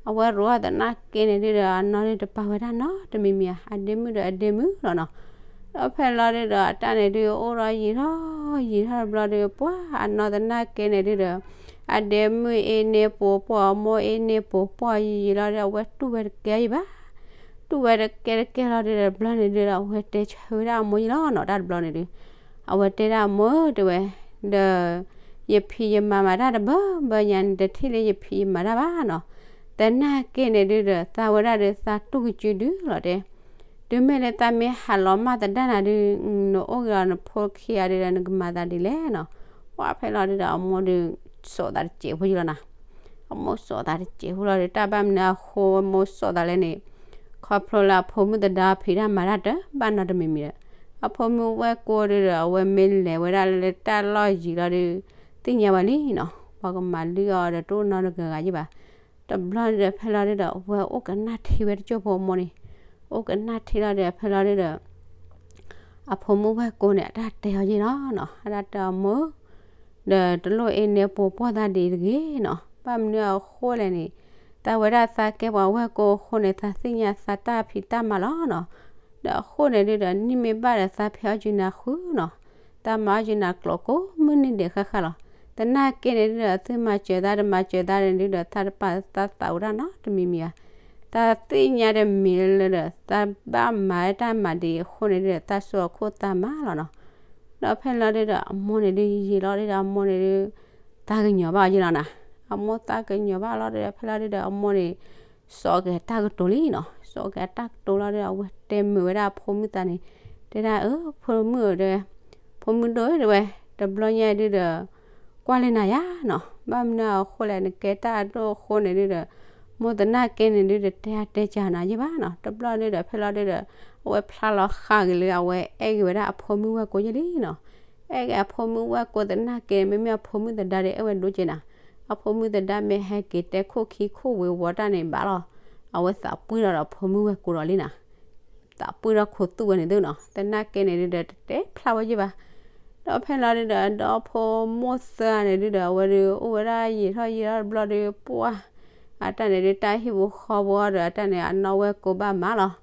အဝဲရိးအီၤသနာ်က့န့ၣ်ဒုဒီး အနီၢ်ဒုတပာ်ဝဲဒၣ်နီတမံၤမံၤဧါ, အဒ့မုၣ်ဒီးအဒ့မုၣ်လီၤနီၤ. ဒီးဖဲလီၤဒုဒီး အတၢ်န့ၣ်ဒု အိၣ်ဒီးယံာ်ထီၣ်ယံာ်ထီၣ်တဘျီဒု ပှၢ်အနီၢ်သနာ်က့န့ၣ်ဒုဒီး အဒ့မုၣ်အ့ၣ်န့ၢ်ပိာ်ပှီၢ် အမိၢ်အ့ၣ်န့ၢ်ပိာ်ပှီၢ်ယံာ်ယံာ်လီၤဒု အဝဲတူၢ်ဝဲတကဲယံၤဘၣ်, တူၢ်ဝဲတကဲတကဲလီၤဒုဒီး တဘျီန့ၣ်ဒုဒီး အဝဲတဲဆၢဝဲဒၣ်အမိၢ်ယံၤလီၤနီၤ တၢ်တဘျီန့ၣ်ဒု အဝဲတဲဒၣ်အမိၢ်ဧၢ တဲဝဲ, ဒီး ယဖံးယမၤမၤတၢ်တဘၢဘၢညါန့ၣ် တထံၣ်လၢယဖံးယမၤတၢ်ဘၣ်နီၤ. သနာ်က့န့ၣ်ဒုဒီး သးဝဲဒၣ်ဒီးသးတူၢ်ကစုဒုလီၤတဲ တုၤမ့ၢ်လၢသးမ့ၢ်ဟးလီၤမၢ်သဒါနၤဒု နအိၣ်ဂ့ၤအီၤနဖိခံဂၤဒုဒီး နကမၤသးဒ်လဲၣ်နီၤ. ပှၢ်ဖဲလီၤဒုဒီး အမိၢ်ဒု စိာ်သးတစဲးဖိယံၤလီၤနၤ. အမိၢ်စိာ်သးတစဲးဖိလီၤဒု တၢ်ဘၣ်မနုၤအဃိ အမိၢ်စိာ်သးလဲၣ်န့ၣ် ခီဖျိလၢအဖိမုၣ်သဒါဖံးတၢ်မၤတၢ်တဘၣ်နီတမံၤမံၤဒီး အဖိမုၣ်ဝဲၢ်ကိဒုဒီး အဝဲမ့ၢ်လဲၤဝဲဒၣ်လၢတၢ်လီၢ်ယံၤလီၤဒု သ့ၣ်ညါဝဲလံနီၤ. ပှၤကမၤလုၢ်အီၤဒီးတအိၣ်နီတဂၤဂၤယံၤဘၣ်. တဘျီဒုဒီး ဖဲလီၤဒုဒီး အဝဲအိၣ်ကနၣ်ထံဝဲတစိၢ်ဖိအမိၢ်န့ၣ်, အိၣ်ကနၣ်ထံလီၤဒုဒီး ဖဲလီၤဒုဒီး အဖိမုၣ်ဝဲၢ်ကိန့ၣ် အတၢ်တဲအီၤယံၤလီၤနီၤ. အတၢ်တဲအီၤမိၢ် ဒီးတလိၣ်အ့ၣ်န့ၢ်ပိာ်ပှီၢ်သးဒ်အံၤတဂ့ၤနီၤ. ဘၣ်မနုၤအဃိလဲၣ်န့ၣ် သးဝဲဒၣ်သးကဲပှၤဝဲၢ်ကိအဃိန့ၣ် သးသ့ၣ်ညါသးတၢ်ဖံးတၢ်မၤလီၤနီၤ. ဒီးအဃိန့ၣ်ဒုဒီး နံၣ်မ့ၢ်ဘၣ်ဒီး သးဖံးအီၣ်ကၠူနၤဃုနီၤ. သးမၤအီၣ်ကၠူနၤကျိၤကိးမုၢ်နံၤဒဲးဃၣ်ဃၣ်လီၤ. သနာ်က့န့ၣ်ဒုဒီး သုမၤစၢၤသးတမၤစၢၤသးန့ၣ်ဒုဒီး သးတပာ်သးသးဝဲဒၣ်နီတမံၤမံၤဧါ. သးသ့ၣ်ညါတမံၤလၢလၢဒီး သးဘၣ်မၤတၢ်မၤဒ်အံၤအဃိန့ၣ်ဒုဒီး သးစိာ်အခိၣ်သးမၤလီၤနီၤ. ဒီးဖဲလီၤဒုဒီး အမိၢ်န့ၣ်ဒုယံာ်လီၤဒုဒီး အမိၢ်န့ၣ်ဒု သးကညီၤဘၣ်အီၤယံၤလီၤနၤ. အမိၢ်သးကညီၤဘၣ်လီၤဒုဒီး ဖဲလီၤဒုဒီး အမိၢ်န့ၣ် စိာ်က့ၤအတၢ်ကတိၤလံနီၤ. စိာ်က့ၤအတၢ်ကတိၤလီၤဒုဒီး အဝဲတဲမုာ်ဝဲဒၣ်အဖိမုၣ်သးန့ၣ် တဲဒၣ်အၢ ဖိမုၣ်ဧၢ တဲဝဲ, ဖိမုၣ်ဒိၣ်ဧၢ တဲဝဲ, တဘျီညါဒုဒီး ကွၢ်လၢနၤယါနီၤ. ဘၣ်မနုၤအဃိလဲၣ် နကဲတၢ်အဒိၣ်အဃိန့ၣ်ဒုဒီး မိၢ်သနာ်က့န့ၣ်ဒုဒီး တဲအါတဲကၢနၤယံၤဘၣ်နီၤ. တဘျီဒုဒီး ဖဲလီၤဒုဒီး အဝဲဖျါလီၤဃာ်က့ၤလၢအဝဲအဲၣ်က့ၤဝဲဒၣ်အဖိမုၣ်ဝဲၢ်ကိယဲလံနီၤ. အဲၣ်က့ၤအဖိမုၣ်ဝဲၢ်ကိသနာ်က့ မ့မ့ၢ်အဖိမုၣ်သဒါဒီးအဲၣ်ဝဲဒိက့နၤ. အဖိမုၣ်သဒါမ့ၢ်ဟဲက့ၤတဲခိၣ်ခံခိၣ်ဝ့ၤဝီၤတၢ်န့ၣ်ဘၣ်လီၤ. အဝဲသးပှံၢ်ထီၣ်ဒီးဖိမုၣ်ဝဲၢ်ကိဒီးလံနၤ. သးပှံၢ်ထီၣ်ခိၣ်သူၣ်ဝဲန့ၣ်သ့နီၤ. သနာ်က့န့ၣ်ဒုးဒီး တတဲဖျါဝဲယဲၢ်ဘၣ်. ဒီးဖဲလီၤဒုးဒီး ဒီဖိမိၢ်သၢဂၤန့ၣ်ဒုးဒီး အဝဲဒုးအိၣ်ဝဲဒၣ်ယံာ်ထီၣ်ယံာ်ထီၣ်တဘျီဒီး ပှၢ် အတၢ်န့ၣ်ဒုး တၢ်ဟံၣ်ဖိဃီဖိအီၤဒီး အတၢ်န့ၣ်အနီၢ်ဝဲၢ်ကိဘၣ်မးလီၤ.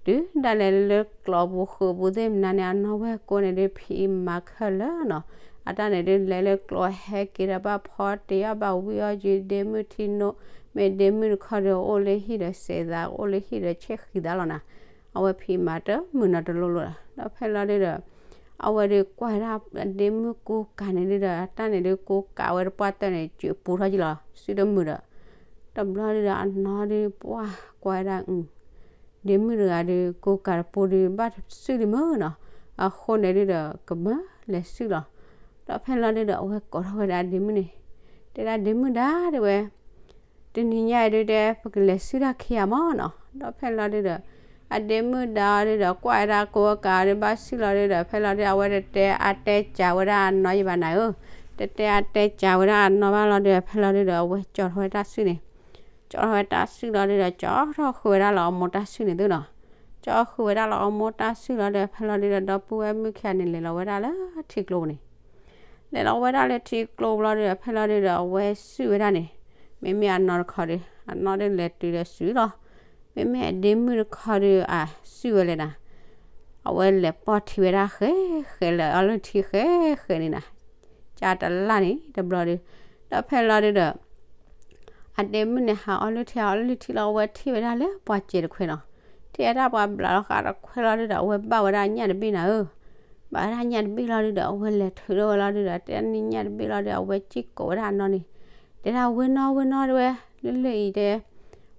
တုၤဒၣ်လဲာ်လၢကျိးပူၤဃုာ်ပူၤသ့ၣ်မနုၤန့ၣ် အနီၢ်ဝဲၢ်ကိန့ၣ်ဒုး ဖံးမၤခဲလၢာ်နီၤ. အတၢ်န့ၣ်ဒုး လဲၤလၢကျိးဟဲက့ၤဒီး ဘၣ်ဖီတ့ၢ်အီၣ် ဘၣ်ဝံၣ်အီၣ်ယုာ် ဒ့မုၣ်ထံနိ, မ့ၢ်ဒ့မုၣ်တခီဒီး အိၣ်လၢဟံၣ်ဒီးစဲးသး အိၣ်လၢဟံၣ်ဒီးဆဲးဃံသးလီၤနၤ. အဝဲဖံးမၤတမုာ်နီတလိၤလိၤဒီး ဒီးဖဲလီၤဒုးဒီး အဝဲဒုးကွၢ်ဝဲဒၣ်ဒ့မုၣ်ကိးကးန့ၣ်ဒုးဒီး တၢ်န့ၣ်ဒုးကိးကးဝဲတပှၢ်တၢၢ်န့ၣ် စူးပူၤထီၣ်က့ၤလီၤ စုတမုာ်ဒီး တဘျီဒုးဒီးအနီၢ်ဒုး ပှၢ်ကွၢ်ဝဲဒၣ် ဒ့မုၣ်တဂၤဒုး ကိးကးတပူၤဒုး ဘၣ်စုလံမုၢ်နီၤ. အဃိန့ၣ်ဒုးဒီး ကမၢလဲၤစုလီၤ. ဒီးဖဲလီၤဒုးဒီး အဝဲကိးထီၣ်ဝဲဒၣ်ဒ့မုၣ်န့ၣ် တဲဒၣ်ဒ့မုၣ်ဒါတဲဝဲ တနံၤညါအံၤဒုးတဲ ပကလဲၤစုတၢ်ခံဂၤမးနီၤ. ဒီးဖဲလီၤဒုးဒီး အဒ့မုၣ်ဒါအီၤဒုးဒီး ကွၢ်ဝဲဒၣ်ကိးကးအီၤဒုး ဘၣ်စုလီၤဒုးဒီး ဖဲလီၤဒုး အဝဲတတဲအတဲစှၤဝဲဒၣ်အနီၢ်ယံၤဘၣ်နၤဧၢ, တတဲအတဲစှၤဝဲဒၣ်အနီၢ်ဘၣ်လီၤဒုးဒီး ဖဲလီၤဒုးဒီး အဝဲကၠီထီၣ်ဝဲတၢ်စုန့ၣ် ကၠီထီၣ်ဝဲတၢ်စုလီၤဒုးဒီး ကၠီထီၣ်ဃုာ်ဝဲဒၣ်လၢအမိၢ်တၢ်စုန့ၣ်သ့နီၤ. ကၠီဃုာ်ဝဲဒၣ်လၢအမိၢ်တၢ်စုလီၤဒုးဒီး ဖဲလီၤဒုးဒီး ဒီပုၢ်ဝဲၢ်မုၣ်ခံဂၤန့ၣ် လဲၤလီၤဝဲဒၣ်လၢထံကျိပူၤန့ၣ် လဲၤလီၤဝဲဒၣ်လၢထံကျိပူၤလီၤဒုးဒီး ဖဲလီၤဒုးဒီး အဝဲစုဝဲဒၣ်န့ၣ် မ့မ့ၢ်အနီၢ်တခီဒုး အနီၢ်ဒုးလဲၤတုၤဒီးစုလီၤ. မ့မ့ၢ်အဒ့မုၣ်တခီဒုး အစုဝဲလဲၣ်နၤ. အဝဲလဲၤပိာ်ထံဝဲဒၣ်ဃဲးဃဲးလၢအီလုၢ်ထံဃဲးဃဲးန့ၣ်နၤ. ကၢ်တလၢ်န့ၣ်တဘျီဒုး ဒီးဖဲလီၤဒုးဒီး အဒ့မုၣ်န့ၣ် ဟးအီလုၢ်ထံ ဟးအီလုၢ်ထံလီၤ အဝဲထံၣ်ဝဲဒၣ်လၢပှၤစဲးတခွဲနီၤ. ထံၣ်ဝဲဒၣ်ပှၤဘျးလီၤဃာ်တခွဲလီၤဒုးဒီး အဝဲဘၣ်ဝဲဒၣ်ညၣ်တဘ့ၣ်နၤဧၢ. ဘၣ်ဝဲဒၣ်ညၣ်တဘ့ၣ်လီၤဒုးဒီး အဝဲလဲၤထုးထီၣ်ဝဲလီၤဒုးဒီး တဲဒၣ်န့ၣ်ညၣ်တဘ့ၣ်လီၤဒုး အဝဲစံၣ်ကိးဝဲဒၣ်အနီၢ်န့ၣ် တဲဒၣ်ဝ့ၢ်နီၢ် ဝ့ၢ်နီၢ်တဲဝဲ လၢလၢအံၤတဲ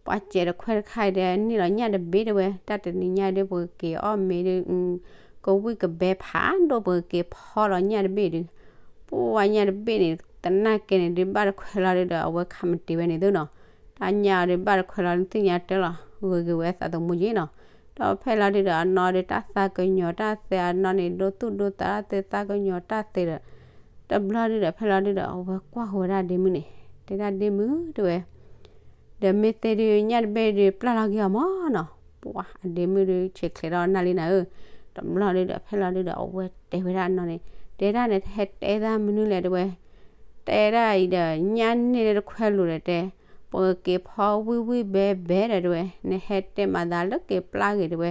ပှၤစဲးတခွဲတခါအံၤတဲ န့ၢ်လီၤညၣ်တဘ့ၣ်တဲဝဲ တၢ်တနံၤညါဒုး ပကက့ၤအီၣ်မ့ၤဒုး ကဝံၣ်ကဘဲဖးဒိၣ် ပကက့ၤဖီလီၤညၣ်တဘ့ၣ်ဒုး ပှၢ်ညၣ်တဘ့ၣ်န့ၣ် သနာ်က့န့ၣ်ဒုး ဘၣ်တခွဲလီၤဒုးဒီး အဝဲခးမတ့ၤဝဲန့ၣ်သ့နီၤ. တၢ်ညၣ်အီၤဒုး ဘၣ်တခွဲလီၤ နသ့ၣ်ညါတၢ်လီၤ ဂ့ၤက့ၤဝဲသးသမူက့နီၤ. ဒီးဖဲလီၤဒုးဒီး အနီၢ်ဒုး တၢ်သးကညီၤတၢ်သဲး အနီၢ်န့ၣ် ဒိသူၣ်ဒိသးတၢ်သဲး သးကညီၤတၢ်သဲးဒီး တဘျီဒုးဒီး ဖဲလီၤဒုးဒီး အဝဲကွၢ်ဃီၤဝဲဒၣ်ဒ့မုၣ်န့ၣ် တဲဒၣ်ဒ့မုၣ်တဲဝဲ ဒီးမ့ၢ်သ့ဒုး ညၣ်တဘ့ၣ်ဒုး ပျၢ်လီၤက့ၤအီၤမးနီၤ. ပှၢ်အဒ့မုၣ်ဒုး ဆဲးချဲးထီၣ်နၢ်လံနၤဧၢ. တဘျီဒုးဒီး ဖဲလီၤဒုးဒီး အဝဲတဲဝဲဒၣ်အနီၢ်န့ၣ် တဲဒၣ်န့ၣ် ဟဲတဲသးမနုၤလဲၣ်တဲဝဲ တဲဒၣ်အံၤဒီး ညၣ်န့ၢ်လၢတခွဲလိၤဒီးတဲ ပကက့ၤဖီဝံၣ်ဝံၣ်ဘဲဘဲဒီးတဲဝဲ နဟဲတဲမၤသးလၢက့ၤပျၢ်ဂ့ၤတဲဝဲ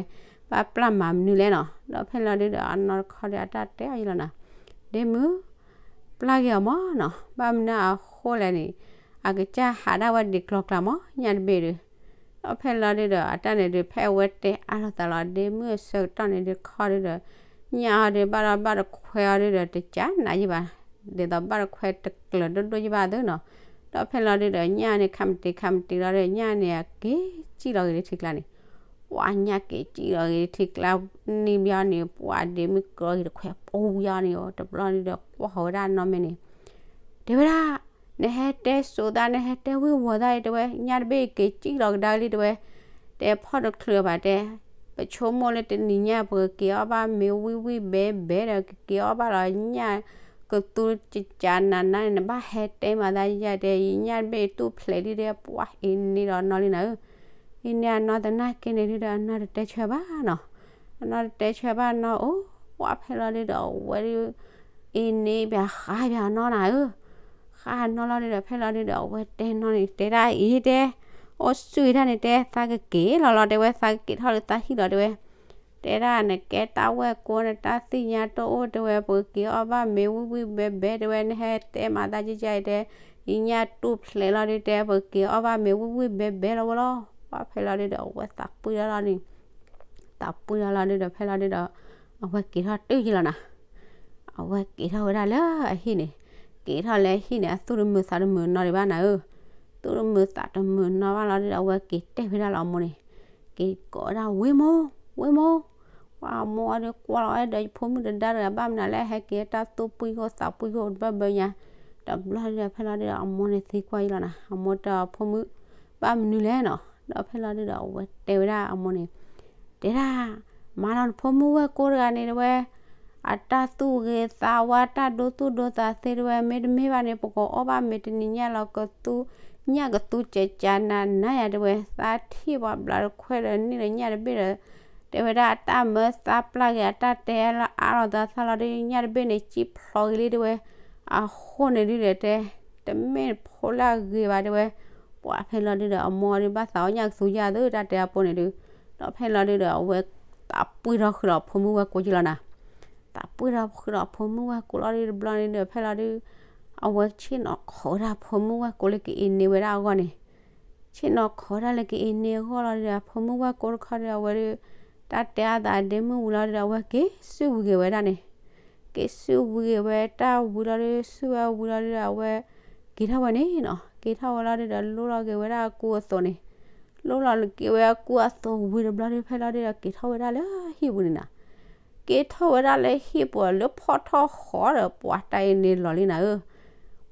ဘၣ်ပျၢ်မၤမနုၤလဲၣ်နီၤ. ဒီးဖဲလီၤဒုးဒီး အနီၢ်တခီဒီး အတၢ်တဲအီၤယလီၤနၤ ဒ့မုၣ် ပျၢ်က့ၤအီၤမးနီၤ. ဘၣ်မနုၤအဃိလဲၣ်န့ၣ် အကစၢ်ဟးဒၣ်ဝဲဒံးကျီကျါမး ညၣ်တဘ့ၣ်ဒုး. ဒီးဖဲလီၤဒုးဒီး အတၢ်န့ၣ်ဒုး ဖဲအဝဲတဲအါထီၣ်သးလီၤ ဒ့မုၣ်အဆၢကတီၢ်န့ၣ်ဒုးခီဒုးဒီး ညၣ်အီၤဒုး ဘၣ်ဒီးဘၣ်တခွဲအီၤဒုးဒီး တကးနးယံၤဘၣ် ဒ်သိးဘၣ်တခွဲတကျၢၤဒိၣ်ဒိၣ်ယံၤဘၣ်သ့နီၤ. ဒီးဖဲလီၤဒုးဒီး ညၣ်န့ၣ် ခးမတ့ၤခးမတ့ၤလီၤဒီး ညၣ်န့ၣ် အက့ၤစံၣ်လီၤဂ့ၤလၢထံကျါန့ၣ် ပှၢ်ညၣ်က့ၤစံၣ်လီၤဂ့ၤလၢထံကျါ နံၤဘျီန့ၣ် ပှၢ်ဒ့မုၣ်ကျီဂ့ၤတခွဲပူၤယီၤန့ၣ် တဘျီဒုးဒီး ကွၢ်ဃီၤဝဲဒၣ်အနီၢ်မဲာ်န့ၣ် တဲဝဲဒၣ် နဟဲတဲစိာ်သး နဟဲတဲဝံၣ်ဝီၤသးအံၤတဲဝဲ ညၣ်တဘ့ၣ်က့ၤစံၣ်လီၤကဒါလံတဲဝဲ တဲဖီၣ်တချုးဘၣ်တဲ ပဆိကမိၣ်လၢတနံၤညါ ပကက့ၤအီၣ်ဘၣ်မ့ၤဝံၣ်ဝံၣ်ဘဲဘဲဒီး ကက့ၤအီၣ်ဘၣ်လီၤညၣ်ကသူကကးနးနးန့ၣ် နဘၣ်ဟဲတဲမၤသးယယတဲ ယညၣ်တဘ့ၣ်တူၢ်ဖျဲးလံတဲ ပှၢ်အံၤန့ၢ်ဒီးအနီၢ်လံနၤဧၢ. အံၤန့ၢ်အနီၢ်သနာ်က့န့ၣ်ဒုးဒီး အနီၢ်တတဲဆၢဘၣ်နီၤ. အနီၢ်တတဲဆၢဘၣ်နီၤ အိၣ်ပှၢ်ဖဲလီၤဒုးဒီး အဝဲဒုး အံၤန့ၢ်ဘၣ်ဃါဘၣ်အနီၢ်နၤဧၢ. ဃါအနီၢ်လီၤဒုးဒီး ဖဲလီၤဒုးဒီး အဝဲတဲနီၢ်န့ၣ် တဲဒၣ်အံၤတဲ အိၣ်ဆူၣ်တၢ်န့ၣ်တဲ သးကက့ၤလီၤလီၤတဲဝဲ သးကက့ၤထီၣ်လၢသးဟံၣ်လီၤတဲဝဲ တဲဒၣ်နကဲတၢ်ဝဲၢ်ကိန့ၣ် တၢ်သ့ၣ်ညါတအိၣ်တဲဝဲ ပကက့ၤအီၣ်ဘၣ်မ့ၤဝံၣ်ဝံၣ်ဘဲဘဲတဲဝဲ နဟဲတဲမၤသးကကဲတဲ ယညၣ်တူၢ်ဖျဲးလီၤဒုးတဲ ပကက့ၤအီၣ်ဘၣ်မ့ၤဝံၣ်ဝံၣ်ဘဲဘဲလီၤဝဲလီၤ. ပှၢ်ဖဲလီၤဒုးဒီး အဝဲသးပှံၢ်ထီၣ်လီၤန့ၣ် သးပှံၢ်ထီၣ်လီၤဒုးဒီး ဖဲလီၤဒုးဒီး အဝဲက့ၤထီၣ်တုၤယံၤလီၤနၤ. အဝဲက့ၤထီၣ်ဝဲဒၣ်လၢအဟံၣ်န့ၣ် က့ၤထီၣ်လၢအဟံၣ်န့ၣ် အသူၣ်တမုာ်သးတမုာ်နီတဘၣ်နၤဧၢ. သူၣ်တမုာ်သးတမုာ်နီဘၣ်လီၤဒုးဒီး အဝဲက့ၤတဲဝဲဒၣ်လၢအမိၢ်န့ၣ် က့ၤကိးဝဲဒၣ် ဝ့ၢ်မိၢ် ဝ့ၢ်မိၢ် ပှၢ်အမိၢ်အီၤဒီးကွၢ်လီၤဝဲဒီး ယဖိမုၣ်တဒါတဂၤဘၣ်မနုၤလဲၣ် ဟဲက့ၤတၢ်သူၣ်ပှံၢ်ခိၣ်သးပှံၢ်ခိၣ်တဘၢဘၢညါ. တဘျီဒုးဒီး ဖဲလီၤဒုးဒီး အမိၢ်န့ၣ်သံကွၢ်ယံၤလီၤနၤ. အမိၢ်တဲအီၤ ဖိမုၣ် ဘၣ်မနုၤလဲၣ်နီၤ. ဒီးဖဲလီၤဒုးဒီး အဝဲတဲဝဲဒၣ်အမိၢ်န့ၣ် တဲဒၣ် မၤလီၤနဖိမုၣ်ဝဲၢ်ကိတဂၤန့ၣ်တဲဝဲ, အတၢ်သူၣ်ဂ့ၤသးဝါ တၢ်ဒိသူၣ်ဒိသးသ့တဲဝဲ, မ့တမ့ၢ်ဘၣ်န့ၣ် ပကအီၣ်ဘၣ်မ့ၤတနံၤညါလီၤကသူ, ညၣ်ကသူကကနၤနၤယၤတဲဝဲ, သးထံၣ်ပှၤဘျးတခွဲဒီးန့ၣ်ဒီးညၣ်တဘ့ၣ်ဒီး တဲဝဲဒၣ်အတၢ်မၢသးပျၢ်က့ၤ အတၢ်တဲလၢအါလီၤသးသးလီၤဒီး ညၣ်တဘ့ၣ်န့ၣ် စံၣ်ဖျိးက့ၤလံတဲဝဲ, အဃိန့ၣ်ဒုဒီးတဲ, တမ့ၢ်ဖိလၢအဂ့ၤဘၣ်တဲဝဲ, ပှၤဖဲလီၤဒုဒီးအမိၢ်ဒုဘၣ်သးအီၣ်ညၣ်ကသူယၤသ့ တၢ်တဲအဖိန့ၣ်ဒု, ဒီးဖဲလီၤဒုဒီး အဝဲသးပှံၢ်ထီၣ်ဃုာ်ဒီးအဖိမုၣ်ဝဲၢ်ကိက့လီၤနၤ, သးပှံၢ်ထီၣ်ဃုာ်ဒီးအဖိမုၣ်ဝဲၢ်ကိလီၤဒုတဘျီန့ၣ်ဒီး ဖဲလီၤဒု အဝဲဆ့ၣ်နီၤခိးဝဲဒၣ်အဖိမုၣ်ဝဲၢ်ကိလၢကအ့န့ၢ်ဝဲဒၣ်အဂီၢ်န့ၣ်, ဆ့ၣ်နီၤခိးဝဲဒၣ်လၢကအ့န့ၢ်အဂီၢ်လီၤဒုဒီး အဖိမုၣ်ဝဲၢ်ကိတခီဒီး အဝဲဒု တၢ်တဲအသးအဒ့မုၣ်ဝံၤလီၤဒုဒီး အဝဲက့ၤစုဝံၤက့ၤဝဲဒၣ်န့ၣ်, က့ၤစုဝံၤက့ၤဝဲတၢ်ဝံၤလီၤဒု စုဝဲဝံၤလီၤဒုဒီး အဝဲက့ၤထီၣ်ဝဲန့ၣ်နီၤ, က့ၤထီၣ်ဝဲလီၤဒုဒီး လိလီၤက့ၤဝဲဒၣ်အကူအသိးန့ၣ်, လိလီၤက့ၤဝဲအကူအသိးဝံၤတဘျီဒု ဖဲလီၤဒုဒီး က့ၤထီၣ်ဝဲဒၣ်လၢဟံၣ်ပူၤန့ၣ်နၤ, က့ၤထီၣ်ဝဲဒၣ်လၢဟံၣ်ပူၤလၢဖီၣ်ထီၣ်ဃီဒီး ပှၤတၢ်အ့န့ၢ်လီၤလံနၤဧၢ,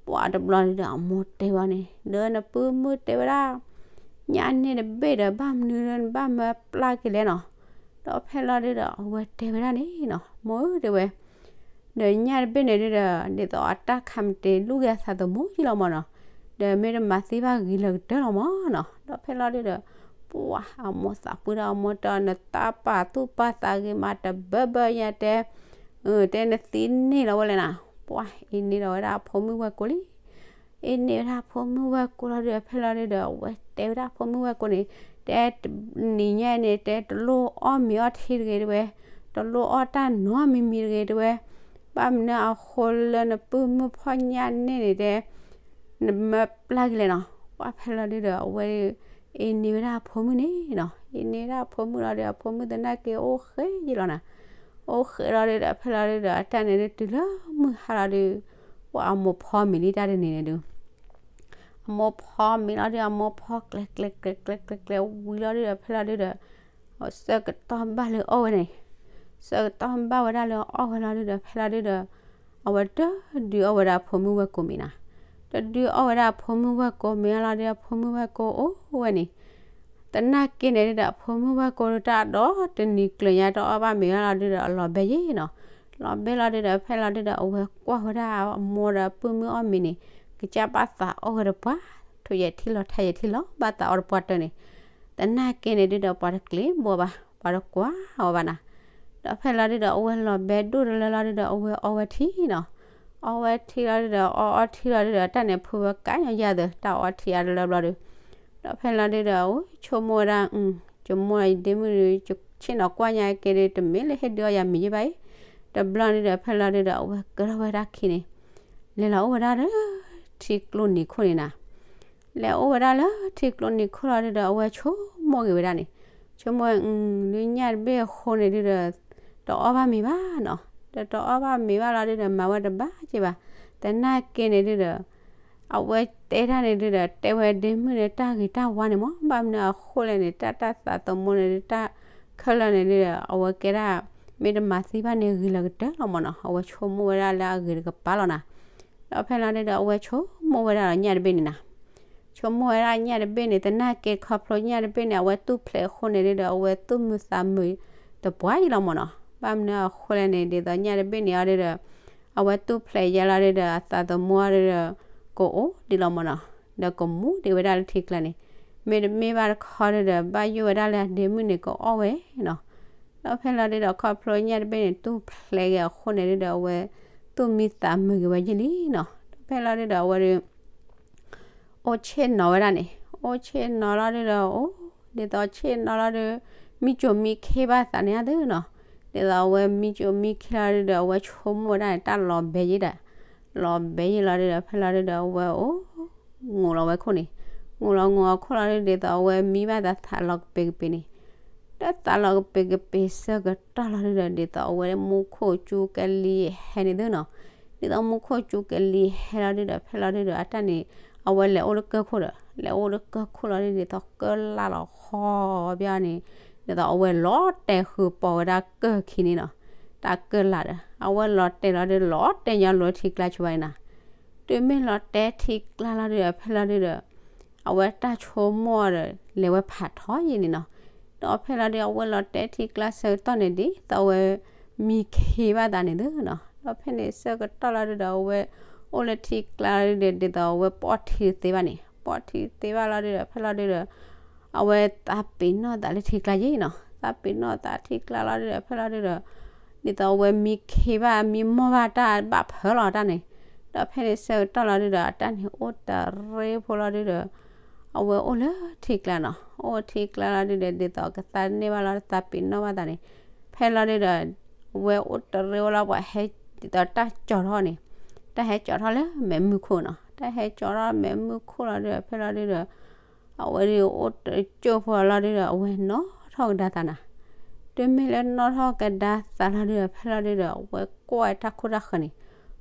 ပှၤတဘျီဒုဒီး အမိၢ်တဲဝဲန့ၣ် ဒီးနပုၢ်မုၣ်တဲဝဲဒၣ် ညၣ်န့ၣ်တဘ့ၣ်ဒီး ဘၣ်မနုၤနဘၣ်မၢပျၢ်က့ၤလဲၣ်နီၤ, ဒီးဖဲလီၤဒုဒီး အဝဲတဲဝဲဒၣ်န့ၣ်နီၤ မိၢ်ဧၢတဲဝဲ ဒီးညၣ်တဘ့ၣ်န့ၣ်ဒုဒီး ဒ်သိးအတၢ်ခးမတ့ၤလူၢ်ဂ့ၤအသးသမူယံလီၤမၢ်နီၤ, ဒီးမ့ၢ်တမၤသ့ဘၣ်ဂ့ၤလၢကတၢၢ်လီၤမၢ်နီၤ, ဒီးဖဲလီၤဒုဒီး ပှၤအမိၢ်သးပှံၢ်ဒီးအမိၢ်တဲအီၤ နတၢ်ပာ်သူၣ်ပာ်သးဂ့ၤမးတဘၢဘၢညါတဲ, တဲနသံန့ၢ်လီၤဝဲလဲၣ်နၤ, ပှၤအ့န့ၢ်ဒီးဝဲဒၣ်အဖိမုၣ်ဝဲၢ်ကိလံ အ့န့ၢ်ဝဲဒၣ်အဖိမုၣ်ဝဲၢ်ကိလီၤဒုဒီး ဖဲလီၤဒုဒီး အဝဲတဲဝဲဒၣ်အဖိမုၣ်ဝဲၢ်ကိန့ၣ်, တဲတနံၤညါန့ၣ် တဲတလိၣ်အီၣ်မ့ၤအီထံတဂ့ၤတဲဝဲ, တလိၣ်အီၣ်တၢ်နီတမံၤမံၤတဂ့ၤတဲဝဲ, ဘၣ်မနုၤအဃိလၢနပုၢ်မုၣ်ဖီၣ်ညၣ်န့ၣ်န့ၣ်တဲ နမၢပျၢ်က့ၤလဲၣ်နီၤ, ပှၤဖဲလီၤဒုဒီး အဝဲ အ့န့ၢ်ဝဲဒၣ်အဖိမုၣ်န့ၣ်နီၤ, အ့န့ၢ်ဝဲဒၣ်အဖိမုၣ်လီၤဒီး အဖိမုၣ်သနာ်က့အိၣ်ဃဲယံလီၤနၤ, အိၣ်ဃဲလီၤဒုဒီး ဖဲလီၤဒုဒီး အတၢ်န့ၣ်ဒုတုၤလၢမုၢ်ဟါလီၤဒု, ပှၤအမိၢ်ဖီမ့ၤလံတၢ်တနံၤန့ၣ်ဒု အမိၢ်ဖီမ့ၤလီၤဒု အမိၢ်ဖီကျဲၤကျဲၤကျဲၤကျဲၤကျဲၤကျဲၤဝံၤလီၤဒုဒီး ဖဲလီၤဒုဒီး အဆၢကတီၢ်ဘၣ်လၢအီၣ်ဝဲန့ၣ်, ဆၢကတီၢ်ဘၣ်ဝဲဒၣ်လၢအီၣ်ဝဲလီၤဒုဒီး ဖဲလီၤဒုဒီး အဝဲတဒုးအီၣ်ဝဲဒၣ်အဖိမုၣ်ဝဲၢ်ကိမ့ၤနၤ, တဒုးအီၣ်ဝဲဒၣ်အဖိမုၣ်ဝဲၢ်ကိမ့ၤလီၤဒု အဖိမုၣ်ဝဲၢ်ကိအိၣ်ဝဲန့ၣ်, သနာ်က့န့ၣ်ဒုဒီး အဖိမုၣ်ဝဲၢ်ကိတၢ်ဒီတနံၤကျၢၤညါတအီၣ်ဘၣ်မ့ၤလီၤဒုဒီး အလီၤဘဲယ့ၣ်နီၤ, လီၤဘဲလီၤဒုဒီး ဖဲလီၤဒုဒီး အဝဲကွၢ်ဝဲဒၣ်အမိၢ်ဒီးအပုၢ်မုၣ်အီၣ်မ့ၤန့ၣ် ကစၢ်ဘၣ်သးအီၣ်ဝဲတပှၢ်, ထိၣ်ယဲၢ်ထံလီၤထါယဲၢ်ထံလီၤ ဘၣ်သးအီၣ်တပှၢ်တၢၢ်န့ၣ်, သနာ်က့န့ၣ်ဒုဒီး ပှၤတကျ့ဘိဘၣ်, ပှၤတကွၢ်အီၤဘၣ်နၤ, ဒီးဖဲလီၤဒုဒီး အဝဲလီၤဘဲဒိၣ်တလၢလီၤဒုဒီး အဝဲအီဝဲထံနီၤ, အီဝဲထံလီၤဒုဒီး အီအီထံလီၤဒုဒီး တၢ်န့ၣ်ဖုဝဲကါညီယၤသၢ တၢ်အီထံအါတလၢဘျီဒု, ဒီးဖဲလီၤဒုဒီး အဝဲဆိကမိၣ်ဝဲဒၣ် ဆိကမိၣ်ဒ့မုၣ်ဒု ဆ့ၣ်နီၤကွၢ်ညါက့ဒု တမ့ၢ်လၢဟ့ၣ်ဒုးအီယၤမ့ၤယ့ၣ်ဘၣ်အံၤ, တဘျီဒုဒီး ဖဲလီၤဒုဒီး အဝဲကဲထီၣ်ဝဲဒၣ်ခံန့ၣ်, လဲၤလီၤအိၣ်ဝဲဒၣ်လၢ ထံကျိနံၤခိၣ်န့ၣ်နၤ လဲၤအိၣ်ဝဲဒၣ်လၢထံကျိနံၤခိၣ်လီၤဒုဒီး အဝဲဆိကမိၣ်က့ၤဝဲဒၣ်န့ၣ်, ဆိကမိၣ် ဒုညၣ်တဘ့ၣ်အဃိန့ၣ်ဒုဒီး တအီၣ်ဘၣ်မ့ၤဘၣ်နီၤ, ဒီးတအီၣ်ဘၣ်မ့ၤဘၣ်လီၤဒုဒီး မၤဝဲတဘၣ်က့ၤဘၣ်, သနာ်က့န့ၣ်ဒုဒီး အဝဲတဲတၢ်န့ၣ်ဒုဒီး တဲဝဲဒ့မုၣ်န့ၣ် တၢ်ဂ့ၤတၢ်ဝါန့ၣ်မး ဘၣ်မနုၤအဃိလဲၣ်န့ၣ် တၢ်တၢ်သးသမူန့ၣ်ဒု တၢ်ခဲလၢာ်န့ၣ်ဒုဒီး အဝဲကဲဒၣ် မ့ၢ်တမၤသံဘၣ်န့ၣ် ဂ့ၤလၢကတၢၢ်လီၤမးနီၤ, အဝဲဆိကမိၣ်ဝဲဒၣ်လၢအဂ့ၤတကပၤလီၤနၤ, ဒီးဖဲလီၤဒုဒီး အဝဲဆိကမိၣ်ဝဲဒၣ်ဒီးညၣ်တဘ့ၣ်န့ၣ်နၤ ဆိကမိၣ်ဝဲဒၣ်ညၣ်တဘ့ၣ်န့ၣ် သနာ်က့ခီဖျိညၣ်တဘ့ၣ်န့ၣ် အဝဲသူၣ်ဖျဲးအဃိန့ၣ်ဒုဒီး အဝဲသူၣ်မုာ်သးမုာ်တပှၢ်အံၤလီၤမးနီၤ, ဘၣ်မနုၤအဃိလဲၣ်န့ၣ် ဒ်သိးညၣ်တဘ့ၣ်န့ၣ်အီၤဒုဒီး အဝဲသူၣ်ဖျဲးယဲလီၤဒုဒီး အသးသမူအီၤဒုဒီး ကအိၣ်ဒံးလီၤမးနီၤ, ဒီးကမူဒံးဝဲဒၣ်လၢထံကျါန့ၣ်, မ့တမ့ၢ်ဘၣ်တခီဒုဒီး ဘၣ်ယိၣ်ဝဲဒၣ်လၢအဒ့မုၣ်န့ၣ် ကအီၣ်ဝဲနီၤ ဒီးဖဲလီၤဒုဒီး ခီဖျိညၣ်တဘ့ၣ်န့ၣ် သူၣ်ဖျဲးက့ၤအဃိန့ၣ်ဒုဒီး အဝဲသူၣ်မံသးမုာ်က့ၤဝဲယဲလံနီၤ, ဒီးဖဲလီၤဒုဒီး အဝဲဒု အိၣ်ဆ့ၣ်နီၤဝဲဒၣ်န့ၣ်, အိၣ်ဆ့ၣ်နီၤလီၤဒုဒီး အိၣ် ဒ်သိးဆ့ၣ်နီၤလီၤဒု မံကၠိမံခ့ဘၣ်သးန့ၣ်အါဒုနီၤ, ဒ်သိးအဝဲမံကၠိမံခ့လီၤဒုဒီး အဝဲဆိကမိၣ်ဝဲဒၣ်န့ၣ် တၢ်လီၤဘဲယဲဒီး လီၤဘဲယဲလီၤဒုဒီး ဖဲလီၤဒုဒီး အဝဲအိၣ် ငိၣ်လီၤဝဲခိၣ်န့ၣ်, ငိၣ်လီၤငိၣ်အခိၣ်လီၤဒု ဒ်သိးအဝဲမံဘၣ်သးသးလီၤကပ့ၤကပ့ၤန့ၣ်, ဒီးသးလီၤကပ့ၤကပ့ၤဆၢကတီၢ်လီၤဒုဒီး ဒ်သိးအဝဲမူခိၣ်ကၠူကလံၤဟဲန့ၣ်သုနီၤ, ဒ်သိးမူခိၣ်ကၠူကလံၤဟဲလီၤဒုဒီး ဖဲလီၤဒုဒီး အတၢ်န့ၣ် အဝဲလဲၤအိၣ်လၢကၢၢ်ခိၣ်ဒီး လဲၤအိၣ်လၢကၢၢ်ခိၣ်လီၤဒု ဒ်သိးကၢၢ်လၢ်လီၤဃီဘၣ်န့ၣ်, ဒ်သိးအဝဲလီၤတဲာ်ဃုာ်ပိာ်ဝဲဒၣ်ကၢၢ်ခံန့ၣ်နီၤ, တၢ်ကၢၢ်လၢ်ဒီး အဝဲလီၤတဲာ်လီၤဒု လီၤတဲာ်ညီလိၤထံကျါဆိဘၣ်န့ၣ်နၤ, တုၤမ့ၢ်လီၤတဲာ်ထံကျါလီၤဒုဒီး ဖဲလီၤဒုဒီး အဝဲတၢ်ဆိကမိၣ်ဒီး လဲၤဝဲဖးထီယဲန့ၣ်နီၤ, ဒီးဖဲလီၤဒုး အဝဲလီၤတဲာ်ထံကျါဆၢကတီၢ်န့ၣ် ဒ်သိးအဝဲမံခ့ဘၣ်သးန့ၣ်သုနီၤ. ဒီးဖဲန့ၣ်ဆၢကတီၢ်လီၤဒုးဒီး အဝဲအိၣ်လၢထံကျါလီၤဒုးဒီး ဒ်သိးအဝဲပိာ်ထံတသ့ဘၣ်န့ၣ်, ပိာ်ထံတသ့ဘၣ်လီၤဒုးဒီး ဖဲလီၤဒုးဒီး အဝဲသးပ့ၤနီၣ်သးလၢထံကျါယ့ၣ်နီၤ. သးပ့ၤနီၣ်သးထံကျါလီၤဒုးဒီး ဖဲလီၤဒုးဒီး ဒ်သိးအဝဲမံခ့ဘၣ် မံမီၢ်ဘၣ်တၢ်ဘၣ်ဖၢလီၤတၢ်န့ၣ်, ဒီးဖဲန့ၣ်ဆၢကတီၢ်လီၤဒုးဒီး အတၢ်န့ၣ်အိၣ်တရ့ဖိလီၤဒုးဒီး အဝဲအိၣ်လၢထံကျါနီၤ. အိၣ်ထံကျါလီၤဒုးဒီး ဒ်သိးကသးန့ၢ်ဘၣ်လီၤတၢ်သးပ့ၤနီၣ်ဘၣ်သးန့ၣ်, ဖဲလီၤဒုးဒီး အဝဲအိၣ်တရ့ဝဲလီၤ ပှၤဟဲ ဒ်သိးတၢ်ကၠီၤထီၣ်န့ၣ်, တၢ်ဟဲကၠီၤထီၣ်လၢမဲးမုၢ်ခိၣ်နီၤ. တၢ်ဟဲကၠီၤထီၣ်မဲးမုၢ်ခိၣ်လီၤဒုးဒီး ဖဲလီၤဒုးဒီး အဝဲဒုးအိၣ်တကၠိၢ်ဖိလီၤဒုးဒီး အဝဲနီၣ်ထီၣ်ကဒါသးနီၤ. တုၤမ့ၢ်လၢနီၣ်ထီၣ်ကဒါသးလီၤဒုးဒီး ဖဲလီၤဒုးဒီး အဝဲကွၢ်တၢ်ခိၣ်တၢ်ဃၢၤန့ၣ်,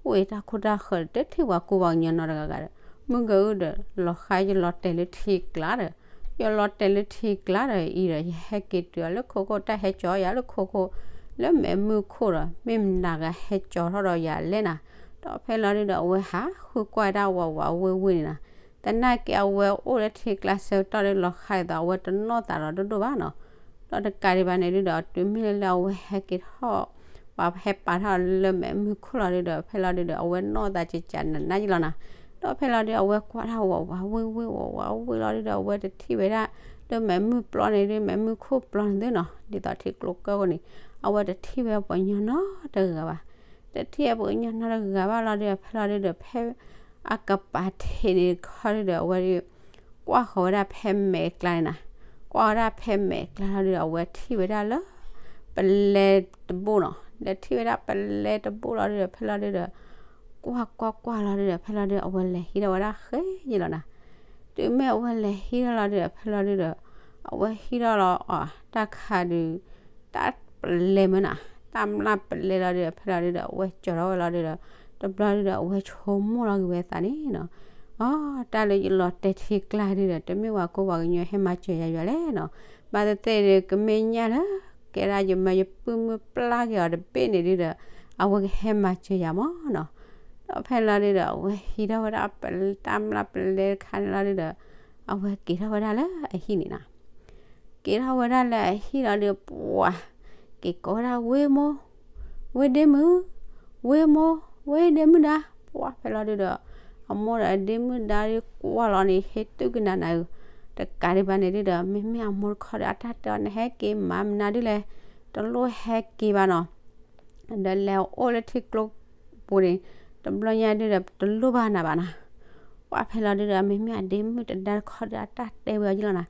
အိၣ်အံၤတၢ်ခိၣ်တၢ်ဃၢၤ တထံၣ်ပှၤကူပှၤကညီနီတဂၤဂၤဒီး မုၢ်ကအိၣ်ဒီး လီၤဃးယလီၤတဲာ်လၢထံကျါဒီး ယလီၤတဲာ်လၢထံကျါဒီးအံၤဒီး ယဟဲက့ၤတုၤအီၤလၢခိခိၣ် တၢ်ဟဲကၠီၤယၤလၢခိခိၣ် လၢမဲးမုၢ်ခိၣ်ဒီး မ့ၢ်မနုၤဂၤဟဲကၠီၤထီၣ်ဒီးယၤလဲၣ်နၤ. ဒီးဖဲလီၤဒုးဒီး အဝဲဟးဃုကွၢ်တၢ်ဝးဝးဝ့ၢ်ဝ့ၢ်န့ၣ်နီၤ. သနာ်က့အဝဲအိၣ်လၢထံကျါဆၢကတီၢ်ဒီး လီၤဃးဒ်သိး အဝဲတနီၣ်သးဒီးဒိၣ်ဒိၣ်ဘၣ်နီၤ. ဒီးတကးဒံးဘၣ်န့ၣ်ဒုးဒီး တုၤမ့ၢ်လၢအဝဲဟဲက့ၤထီၣ် ပှၤဟဲပာ်ထီၣ်လၢမဲးမုၢ်ခိၣ်လီၤဒုးဒီး ဖဲလီၤဒုးဒီး အဝဲနီၣ်သးကကးနးနးယလီၤနီၤ. ဒီးဖဲလီၤဒုး အဝဲကွၢ်တၢ်ဝးဝးဝ့ၢ်ဝ့ၢ်ဝးဝးဝ့ၢ်လီၤဒုးဒီး အဝဲတထံၣ်ဝဲဒၣ် လၢမဲးမုၢ်ပျီန့ၣ်ဒုး မဲးမုၢ်ခိၣ်ပျီန့ၣ်သုနီၤ ဒ်သိးထံကျိကၢၢ်ဃိန့ၣ် အဝဲတထံၣ်ဝဲပှၤကညီနီတဂၤဘၣ်. တထံၣ်ဝဲပှၤကညီနီတဂၤဘၣ်လီၤဒုးဒီး ဖဲလီၤဒုးဒီး ဖဲအကပၤထံးန့ၣ်တခီဒုးဒီး အဝဲဒုး ကွၢ်ဃီၤဝဲဒၣ်ဖဲမဲးကျါန့ၣ်နီၤ. ကွၢ်ဝဲဒၣ်ဖဲမဲးကျါလီၤဒုးဒီး အဝဲထံၣ်ဝဲဒၣ်လၢ ပလဲတဘိနီၤ. ဒီးထံၣ်ဝဲဒၣ်ပလဲတဘိလီၤဒုးဒီး ဖဲလီၤဒုးဒီး ကွၢ်ကွၢ်ကွၢ်လီၤဒုးဒီး ဖဲလီၤဒုးဒီး အဝဲလဲၤဟံးထီၣ်ဝဲဒၣ်ဃဲယလီၤနီၤ. တုၤမ့ၢ်အဝဲလဲၤဟံးထီၣ်လီၤဒုးဒီး ဖဲလီၤဒုးဒီး အဝဲဟံးထီၣ်လီၤအီၤ တၢ်ခါဒုး တၢ်ပလဲမ့ၢ်နီၤ, တၢ်မျၢ်ပလဲလီၤဒုးဒီး ဖဲလီၤဒုးဒီး အဝဲကၠီၤထီၣ်ဝဲလီၤဒုးဒီး တဘျီဒုးဒီး အဝဲဆိကမိၣ်လီၤက့ၤဝဲသးန့ၣ်နီၤ. အီ တၢ်လၢယလီၤတဲာ်ထံကျါဒုးဒီး တမ့ၢ်ပှၤကူပှၤကညီဟဲမၤစၢၤယၤယွၤလဲၣ်နီၤ. ဘၣ်သ့ၣ်သ့ၣ်ဒုး ကမ့ၢ်ညၣ်လၢ ကဲဒၣ်ယမၢယပုၢ်မုၣ်ပျၢ်က့ၤအီၤတဘ့ၣ်န့ၣ်ဒုးဒီး အဝဲကဟဲမၤစၢၤယၤမ့ၢ်နီၤ. ဒီးဖဲလီၤဒုးဒီး အဝဲဟံးထီၣ်ဝဲဒၣ် တၢ်မျၢ်ပလဲတခါန့ၣ်လီၤဒုးဒီး အဝဲက့ၤထီၣ်ဝဲဒၣ်လၢအဟံၣ်န့ၣ်နီၤ. က့ၤထီၣ်ဝဲဒၣ်လၢအဟံၣ်လီၤဒုး ပှၤ က့ၤကိးဝဲဒၣ် ဝ့ၢ်မိၢ်, ဝ့ၢ်ဒ့မုၣ်, ဝ့ၢ်မိၢ်, ဝ့ၢ်ဒ့မုၣ်ဒါ, ပှၤဖဲလီၤဒုးဒီး အမိၢ်ဒီးအဒ့မုၣ်ဒါဒုးကွၢ်လီၤန့ၣ် ဟ့ၣ်တူၢ်ကနၣ်နၤဧၢ, တကးဒံးဘၣ်န့ၣ်ဒုးဒီး မ့မ့ၢ်အမိၢ်တခီဒီး အတၢ်တဲအီၤ နဟဲက့ၤမၤမနုၤဒုးလဲၣ်, တလိၣ်ဟဲက့ၤဘၣ်နီၤ ဒီးလဲၤအိၣ်လၢထံကျိပူၤန့ၣ် တဘျီညါဒုးဒီး တလိၣ်ဘၣ်နၤဘၣ်နီၤ. ပှၤဖဲလီၤဒုးဒီး မ့မ့ၢ်အဒ့မုၣ်တဒါတခီဒီး အတၢ်တဲဝဲအီၤယလီၤန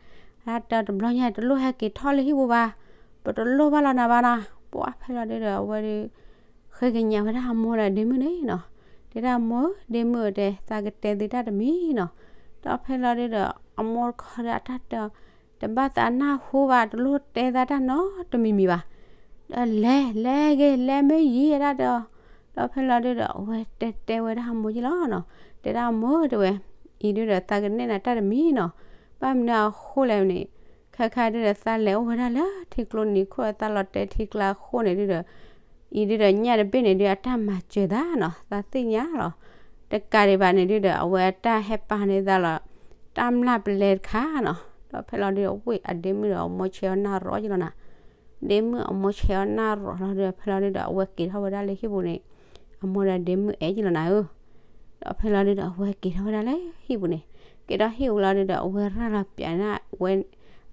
ီၤ, အတၢ်တဲတဘျီညါ တလိၣ်ဟဲက့ၤထီၣ်လၢဟံၣ်ပူၤဘၣ်, ပတလိၣ်ဘၣ်လီၤနၤဘၣ်နီၤ. ပှၤဖဲလီၤဒုးဒီး အဝဲဒုး ဃ့ကညးဝဲဒၣ်အမိၢ်ဒီးအဒ့မုၣ်န့ၣ်နီၤ, တဲဒၣ်အမိၢ်ဧၢ ဒ့မုၣ်ဧၢတဲ သးကတဲသုတၢ်တမံၤနီၤ. ဒီးဖဲလီၤဒုးဒီး အမိၢ်တခီဒီး အတၢ်တဲအီၤ တဘၣ်သးနၢ်ဟူဘၣ် တလိၣ်တဲသးတၢ်နီတမံၤမံၤဘၣ်, ဒီးလဲၤ လဲၤဂ့ၤ လဲၤမ့ၢ်ယံၤဒၣ်ဒီး, ဒီးဖဲလီၤဒုးဒီး အဝဲတဲတဲဝဲဒၣ်အမိၢ်ယလီၤနီၤ, တဲဒၣ်အမိၢ်ဧၢတဲဝဲ, အံၤဒုးဒီး သးကနဲၣ်နၤတၢ်တမံၤနီၤ, ဘၣ်မနုၤအဃိလဲၣ်န့ၣ်, ခဲခါဒုးဒီး သးလဲၤအိၣ်ဝဲဒၣ်လၢထံကျိနံၤခိၣ် သးလီၤတဲာ်ထံကျါအဃိန့ၣ်ဒုးဒီး အံၤဒုးဒီး ညၣ်တဘ့ၣ်န့ၣ်ဒုး အတၢ်မၤစၢၤသးနီၤ သးသ့ၣ်ညါလီၤ. တကးဒံးဘၣ်န့ၣ်ဒုးဒီး အဝဲအတၢ်ဟဲပာ်န့ၢ်သးလီၤ တၢ်မျၢ်ပလဲတခါနီၤ. ဒီးဖဲလီၤဒုးဒီး ဝ့ၢ်အဒ့မုၣ်ဒီးအမိၢ်ဆဲးအီၤနၢ်ရီယလီၤနီၤ, ဒ့မုၣ်အမိၢ်ဆဲးအီၤနၢ်ရီလီၤဒုးဒီး ဖဲလီၤဒုးဒီး အဝဲက့ၤထီၣ်ဝဲဒၣ်လၢဟံၣ်ပူၤန့ၣ် အမိၢ်ဒီးဒ့မုၣ်အဲၣ်ယလီၤနၤဧၢ. ဒီးဖဲလီၤဒုးဒီး အဝဲက့ၤထီၣ်ဝဲဒၣ်လၢဟံၣ်ပူၤန့ၣ်, က့ၤထီၣ်ဟံၣ်ပူၤလီၤဒုးဒီး အဝဲရၤလီၤပၠးန့ၢ်ဝဲ,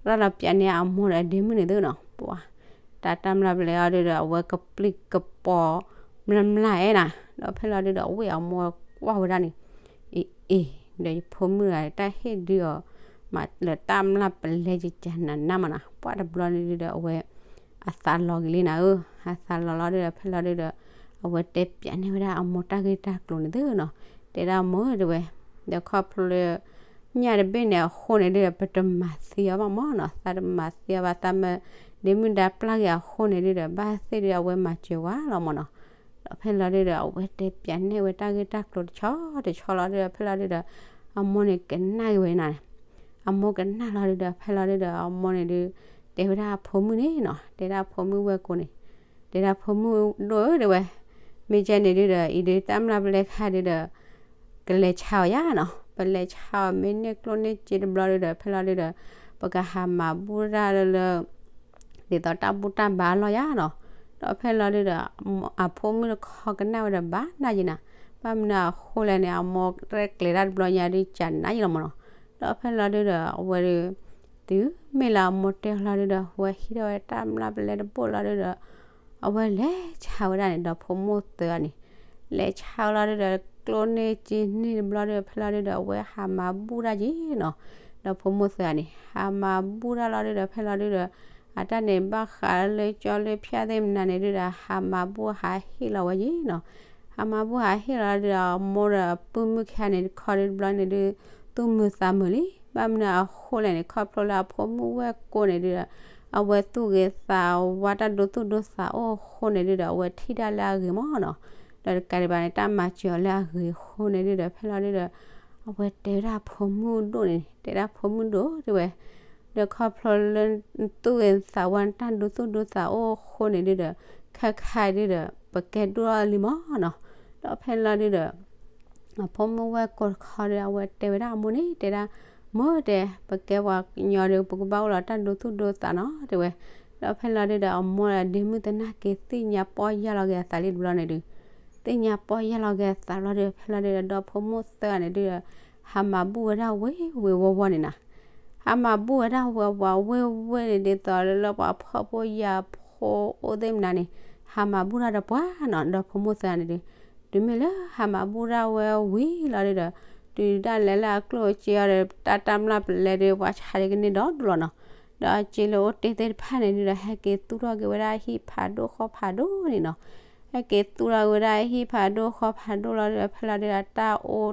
ရၤလီၤပၠးန့ၢ်အမိၢ်ဒီးဒ့မုၣ်န့ၣ်သုနီၤ, ပှၤ တၢ်တၢ်မျၢ်ပလဲအီၤဒုးဒီး အဝဲကပျံၤကပီၤမျၢ်မျၢ်အဲၣ်နၤ. ဒီးဖဲလီၤဒုးဒီး ဝ့ၢ်အမိၢ်ကွၢ်ဝဲဒၣ်န့ၣ်, အ့ အ့ ဒီးယဖိမုၣ်ဂၤ တၢ်ဟ့ၣ်ဒုးအီၤ မးလၢတၢ်မျၢ်ပလဲကကနးနးမးနီၤ, ပှၤတဘျီန့ၣ်ဒုးဒီး အဝဲ အသးလီၤက့ၤလံနၤဧၢ, အသးလီၤလီၤဒုးဒီး ဖဲလီၤဒုးဒီး အဝဲတဲပၠးန့ၢ်ဝဲဒၣ်အမိၢ်တၢ်ဂ့ၢ်တၢ်ကျိၤန့ၣ်သုနီၤ, တဲဒၣ်အမိၢ်ဧၢတဲဝဲ, ဒီးခီဖျိလၢ ညၣ်တဘ့ၣ်န့ၣ်အဃိန့ၣ်ဒုးဒီး ပတမၤသံအီၤဘၣ်မးနီၤ, သးတမၤသံအီၤဘၣ်, သးမၢဒ့မုၣ်ဒါပျၢ်က့ၤအဃိန့ၣ်ဒုးဒီး ဘၣ်သ့ၣ်ဒုးအဝဲမၤစၢၤဝဲလီၤမးနီၤ. ဒီးဖဲလီၤဒုးဒီး အဝဲတဲပၠးန့ၢ်ဝဲတၢ်ဂ့ၢ်တၢ်ကျိၤတဆီတဆီလီၤဒုးဒီး ဖဲလီၤဒုးဒီး အမိၢ်န့ၣ်ကနၣ်က့ၤဝဲနၤ, အမိၢ်ကနၣ်လီၤဒုးဒီး ဖဲလီၤဒုးဒီး အမိၢ်န့ၣ်ဒုး တဲဝဲဒၣ်အဖိမုၣ်န့ၣ်နီၤ, တဲဒၣ်အဖိမုၣ်ဝဲၢ်ကိန့ၣ်, တဲဒၣ်ဖိမုၣ်ဒိၣ်ဧၢတဲဝဲ, မ့ၢ်ကဲန့ၣ်ဒုးဒီး အံၤဒုးတၢ်မျၢ်ပလဲခါဒုးဒီး ကလဲၤဆါအီၤယါနီၤ, ပလဲၤဆါအီၤမ့ၢ်န့ၢ်ကျိၣ်န့ၢ်စ့တဘျီဒုးဒီး ဖဲလီၤဒုးဒီး ပကဟးမၤဘူၣ်တၢ်လၢလၢ ဒ်သိးတၢ်ဘူၣ်တၢ်ဘါအလီၢ်ယါနီၤ. ဒီးဖဲလီၤဒုဒီး အဖိမုၣ်တခီကနၣ်ဝဲဒီးဘၣ်နၢ်ယံၤနၤ, ဘၣ်မနုၤအဃိလဲၣ်န့ၣ် အမိၢ်ရဲၣ်ကျဲၤတၢ်တဘျီညါဒု ကနၣ်ယံၤလီၤမၢ်နီၤ. ဒီးဖဲလီၤဒုဒီး အဝဲဒု တုၤမ့ၢ်လၢအမိၢ်တဲလီၤဒုဒီး အဝဲဟံးထီၣ်ဝဲတၢ်မျၢ်ပလဲတဘိၣ်လီၤဒုဒီး အဝဲလဲၤဆါဝဲဒၣ်န့ၣ် ဒီးဖိမုၣ်သၢဂၤန့ၣ် လဲၤဆါဝဲလီၤဒုဒီး ကျိၣ်န့ၢ်စ့န့ၢ်တဘျီဒုဒီး ဖဲလီၤဒုဒီး အဝဲဟးမၤဘူၣ်တၢ်က့ၤနီၤ. ဒီးဖိမုၣ်သၢဂၤန့ၣ် ဟးမၤဘူၣ်တၢ်လီၤဒုဒီး ဖဲလီၤဒုဒီး အတၢ်န့ၣ်ဘၣ်ဃးလၢကၠီလၢဖၠၣ်သ့ၣ်မနုၤန့ၣ်ဒုဒီး ဟးမၤဘူၣ်ဟးဟ့ၣ်လီၤဝဲက့ၤနီၤ. ဟးမၤဘူၣ်ဟးဟ့ၣ်လီၤဒုဒီး အမိၢ်ဒီးပုၢ်မုၣ်ခံဂၤန့ၣ်တခီဒုတဘျီန့ၣ်ဒု သူၣ်မုာ်သးမုာ်လံ. ဘၣ်မနုၤအဃိလဲၣ်န့ၣ် ခီဖျိလၢအဖိမုၣ်ဝဲၢ်ကိာ်န့ၣ်ဒုဒီး အဝဲသူၣ်ဂ့ၤသးဝါတၢ်ဒိသူၣ်ဒိသးအိၣ်အဃိန့ၣ်ဒုဒီး အဝဲထံၣ်ဒၣ်လၢအဂ့ၤမၢ်နီၤ. ဒီးတကးဒံးဘၣ်န့ၣ် တၢ်မၤစၢၤအီၤလၢအဂ့ၤအဃိန့ၣ်ဒုဒီး ဖဲလီၤဒုဒီး အဝဲတဲဝဲဒၣ်အဖိမုၣ်ဒိၣ်န့ၣ် တဲဒၣ်ဖိမုၣ်ဒိၣ်တဲဝဲ ဒီးခီဖျိလၢ သူၣ်ဂ့ၤသးဝါတၢ်ဒိသူၣ်ဒိသးအိၣ်အဃိန့ၣ်ဒုဒီး ခဲခါဒုဒီး ပကဲဒိၣ်ထီၣ်လံမၢ်နီၤ. ဒီးဖဲလီၤဒုဒီး အဖိမုၣ်ဝဲၢ်ကိာ်တခီဒီး အဝဲတဲဝဲဒၣ်အမိၢ်န့ၣ် တဲဒၣ် မိၢ်တဲ ပကဲပှၤကညီဒီး ပကဘၣ်အိၣ်လီၤတၢ်ဒိသူၣ်ဒိသးနီၤ တဲဝဲ. ဒီးဖဲလီၤဒုဒီး အမိၢ်ဒီးဒ့မုၣ်သနာ်က့ သ့ၣ်ညါပီၢ်ယၢ်လီၤက့ၤအသးလံတဘျီန့ၣ်ဒု သ့ၣ်ညါပီၢ်ယၢ်လီၤက့ၤအသးလီၤဒု ဖဲလီၤဒုဒီး ဒီဖိမိၢ်သၢဂၤန့ၣ်ဒုဒီး ဟးမၤဘူၣ်ဝဲဒၣ်ဝ့ၢ်ဝ့ၢ်ဝီဝီန့ၣ်နီၤ. ဟးမၤဘူၣ်ဝဲဒၣ်ဝဲပှၤဝ့ၢ်ဝ့ၢ်န့ၣ် ဒ်သိးလၢပှၤဖှီၣ်ဖိယာ်ဖိအိၣ်သ့ၣ်မနုၤန့ၣ် ဟးမၤဘူၣ်တၢ်ဒီးပှၤနီၤ ဒီဖိမိၢ်သၢဂၤန့ၣ်ဒု တုၤမ့ၢ်လၢဟးမၤဘူၣ်ဒၣ်ဝဲဝံၤလီၤဒုဒီး တုၤဒၣ်လဲာ်လၢအကျိၣ်အစ့အီၤဒီး တၢ်တၢ်မျၢ်ပလဲဒု ပှၤဆါဒကန့ၢ်ဒီးဒိၣ်လီၤနီၤ. ဒီးအစ့လၢအိၣ်တ့ၢ်သ့ၣ်တဖၣ်န့ၣ်ဒုဒီး ဟဲက့ၤသူၣ်ထီၣ်က့ၤဝဲဒၣ်ဟံၣ်ဖးဒိၣ်ဃီဖးဒိၣ်န့ၣ်နီၤ. ဟဲက့ၤသူၣ်ထီၣ်က့ၤဝဲဒၣ်ဟံၣ်ဖးဒိၣ်ဃီဖးဒိၣ်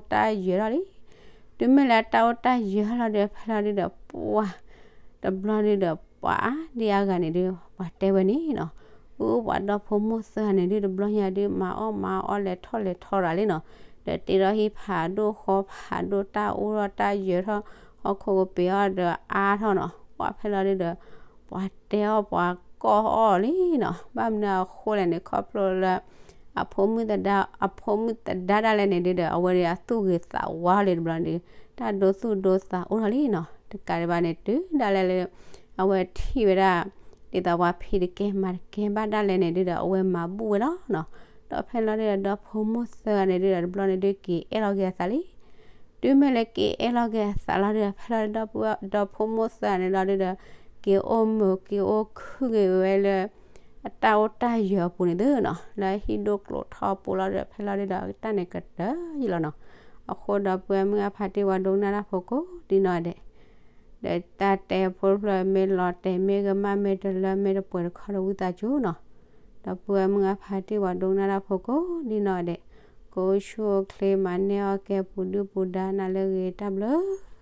လီၤဒုဒီး ဖဲလီၤဒုဒီး တၢ်အိၣ်တၢ်ယၢၤထီၣ်လံ. တုၤမ့ၢ်လၢတၢ်အိၣ်တၢ်ယၢၤထီၣ်လီၤဒုဒီး ဖဲလီၤဒုဒီး ပှၤ တဘျီဒုဒီး ပှၤအါဒံအါဂၤန့ၣ်ဒု ပှၤတဲဝဲန့ၣ်နီၤ. အူပှၤဒီဖိမိၢ်သၢဂၤန့ၣ်ဒု တဘျီညါဒု မၤအီၣ်မၤအီလဲၤထီၣ်လဲၤထီရၤလံနီၤ. ဒီးတ့ထီၣ်ဟံၣ်ဖးဒိၣ်ဃီဖးဒိၣ် တၢ်အိၣ်ထီၣ်တၢ်ယၢၤထီၣ် ဟီၣ်ခိၣ်ကပ့ၤအီၤဒီးအါထီၣ်နီၤ. ပှၤဖဲလီၤဒုဒီး ပှၤတဲအီၣ်ပှၤကိးအီၣ်လံနီၤ. ဘၣ်မနုၤအဃိလဲၣ်န့ၣ် ခီဖျိလၢ အဖိမုၣ်သဒါ အဖိမုၣ်သဒါဒၣ်လဲာ်န့ၣ်ဒုဒီး အဝဲဒုးအသူၣ်ဂ့ၤသးဝါလံတဘျီန့ၣ်ဒု တၢ်ဒိသူၣ်ဒိသးအိၣ်ထီၣ်လံနီၤ. တကးဒံးဘၣ်န့ၣ် တုၤဒၣ်လဲာ်လၢ အဝဲထံၣ်ဝဲဒၣ် ဒ်သိးပှၤဖံးတကဲမၤတကဲဘၣ်ဒၣ်လဲာ်န့ၣ်ဒုဒီး အဝဲမၤဘူၣ်ဝဲလီၤနီၤ. ဒီးဖဲလီၤဒုဒီး ဒီဖိမိၢ်သၢဂၤန့ၣ်ဒုဒီး တဘျီန့ၣ်ဒု က့ၤအဲၣ်လီၤက့ၤအသးလံ. တုၤမ့ၢ်လၢက့ၤအဲၣ်လီၤက့ၤအသးလီၤဒုဒီး ဖဲလီၤဒုဒီး ဒီဖိမိၢ်သၢဂၤန့ၣ်လီၤဒုဒီး က့ၤအိၣ်မုာ်က့ၤအိၣ်ခုၣ်က့ၤဝဲလၢ အတၢ်အိၣ်တၢ်ယၢၤအပူၤန့ၣ်သုနီၤ. လၢဟံၣ်ဒိၣ်ကျိၤထီအပူၤလီၤဒုဒီး ဖဲလီၤဒုဒီး အကတၢၢ်ယံၤလီၤနီၤ. အဃိဒီပုၢ်ဝဲၢ်မုၣ်အဖါတံၢ်ဝဲဒိကနၣ်တၢ်ဖိကိးဒ်နီၢ်ဒဲး ဒီးတၢ်တဲဖိတဖျၢၣ် မ့ၢ်လီၤတဲာ်မ့ၢ်ကမၣ်မ့ၢ်တလၢမ့ၢ်တပှဲၤတခီဒီး ဝံသးစူၤနီၤ. ဒီပုၢ်ဝဲၢ်မုၣ်အဖါတံၢ်ဝဲဒိကနၣ်တၢ်ဖိကိးဒ်နီၢ်ဒဲး ကအိၣ်ဆူၣ်အိၣ်ချ့ မၤန့ၢ်အီၣ်ကဲပူၤဒုၣ်ပူၤဒါ နၤလၢအဂ့ၤ တၢ်ဘျုး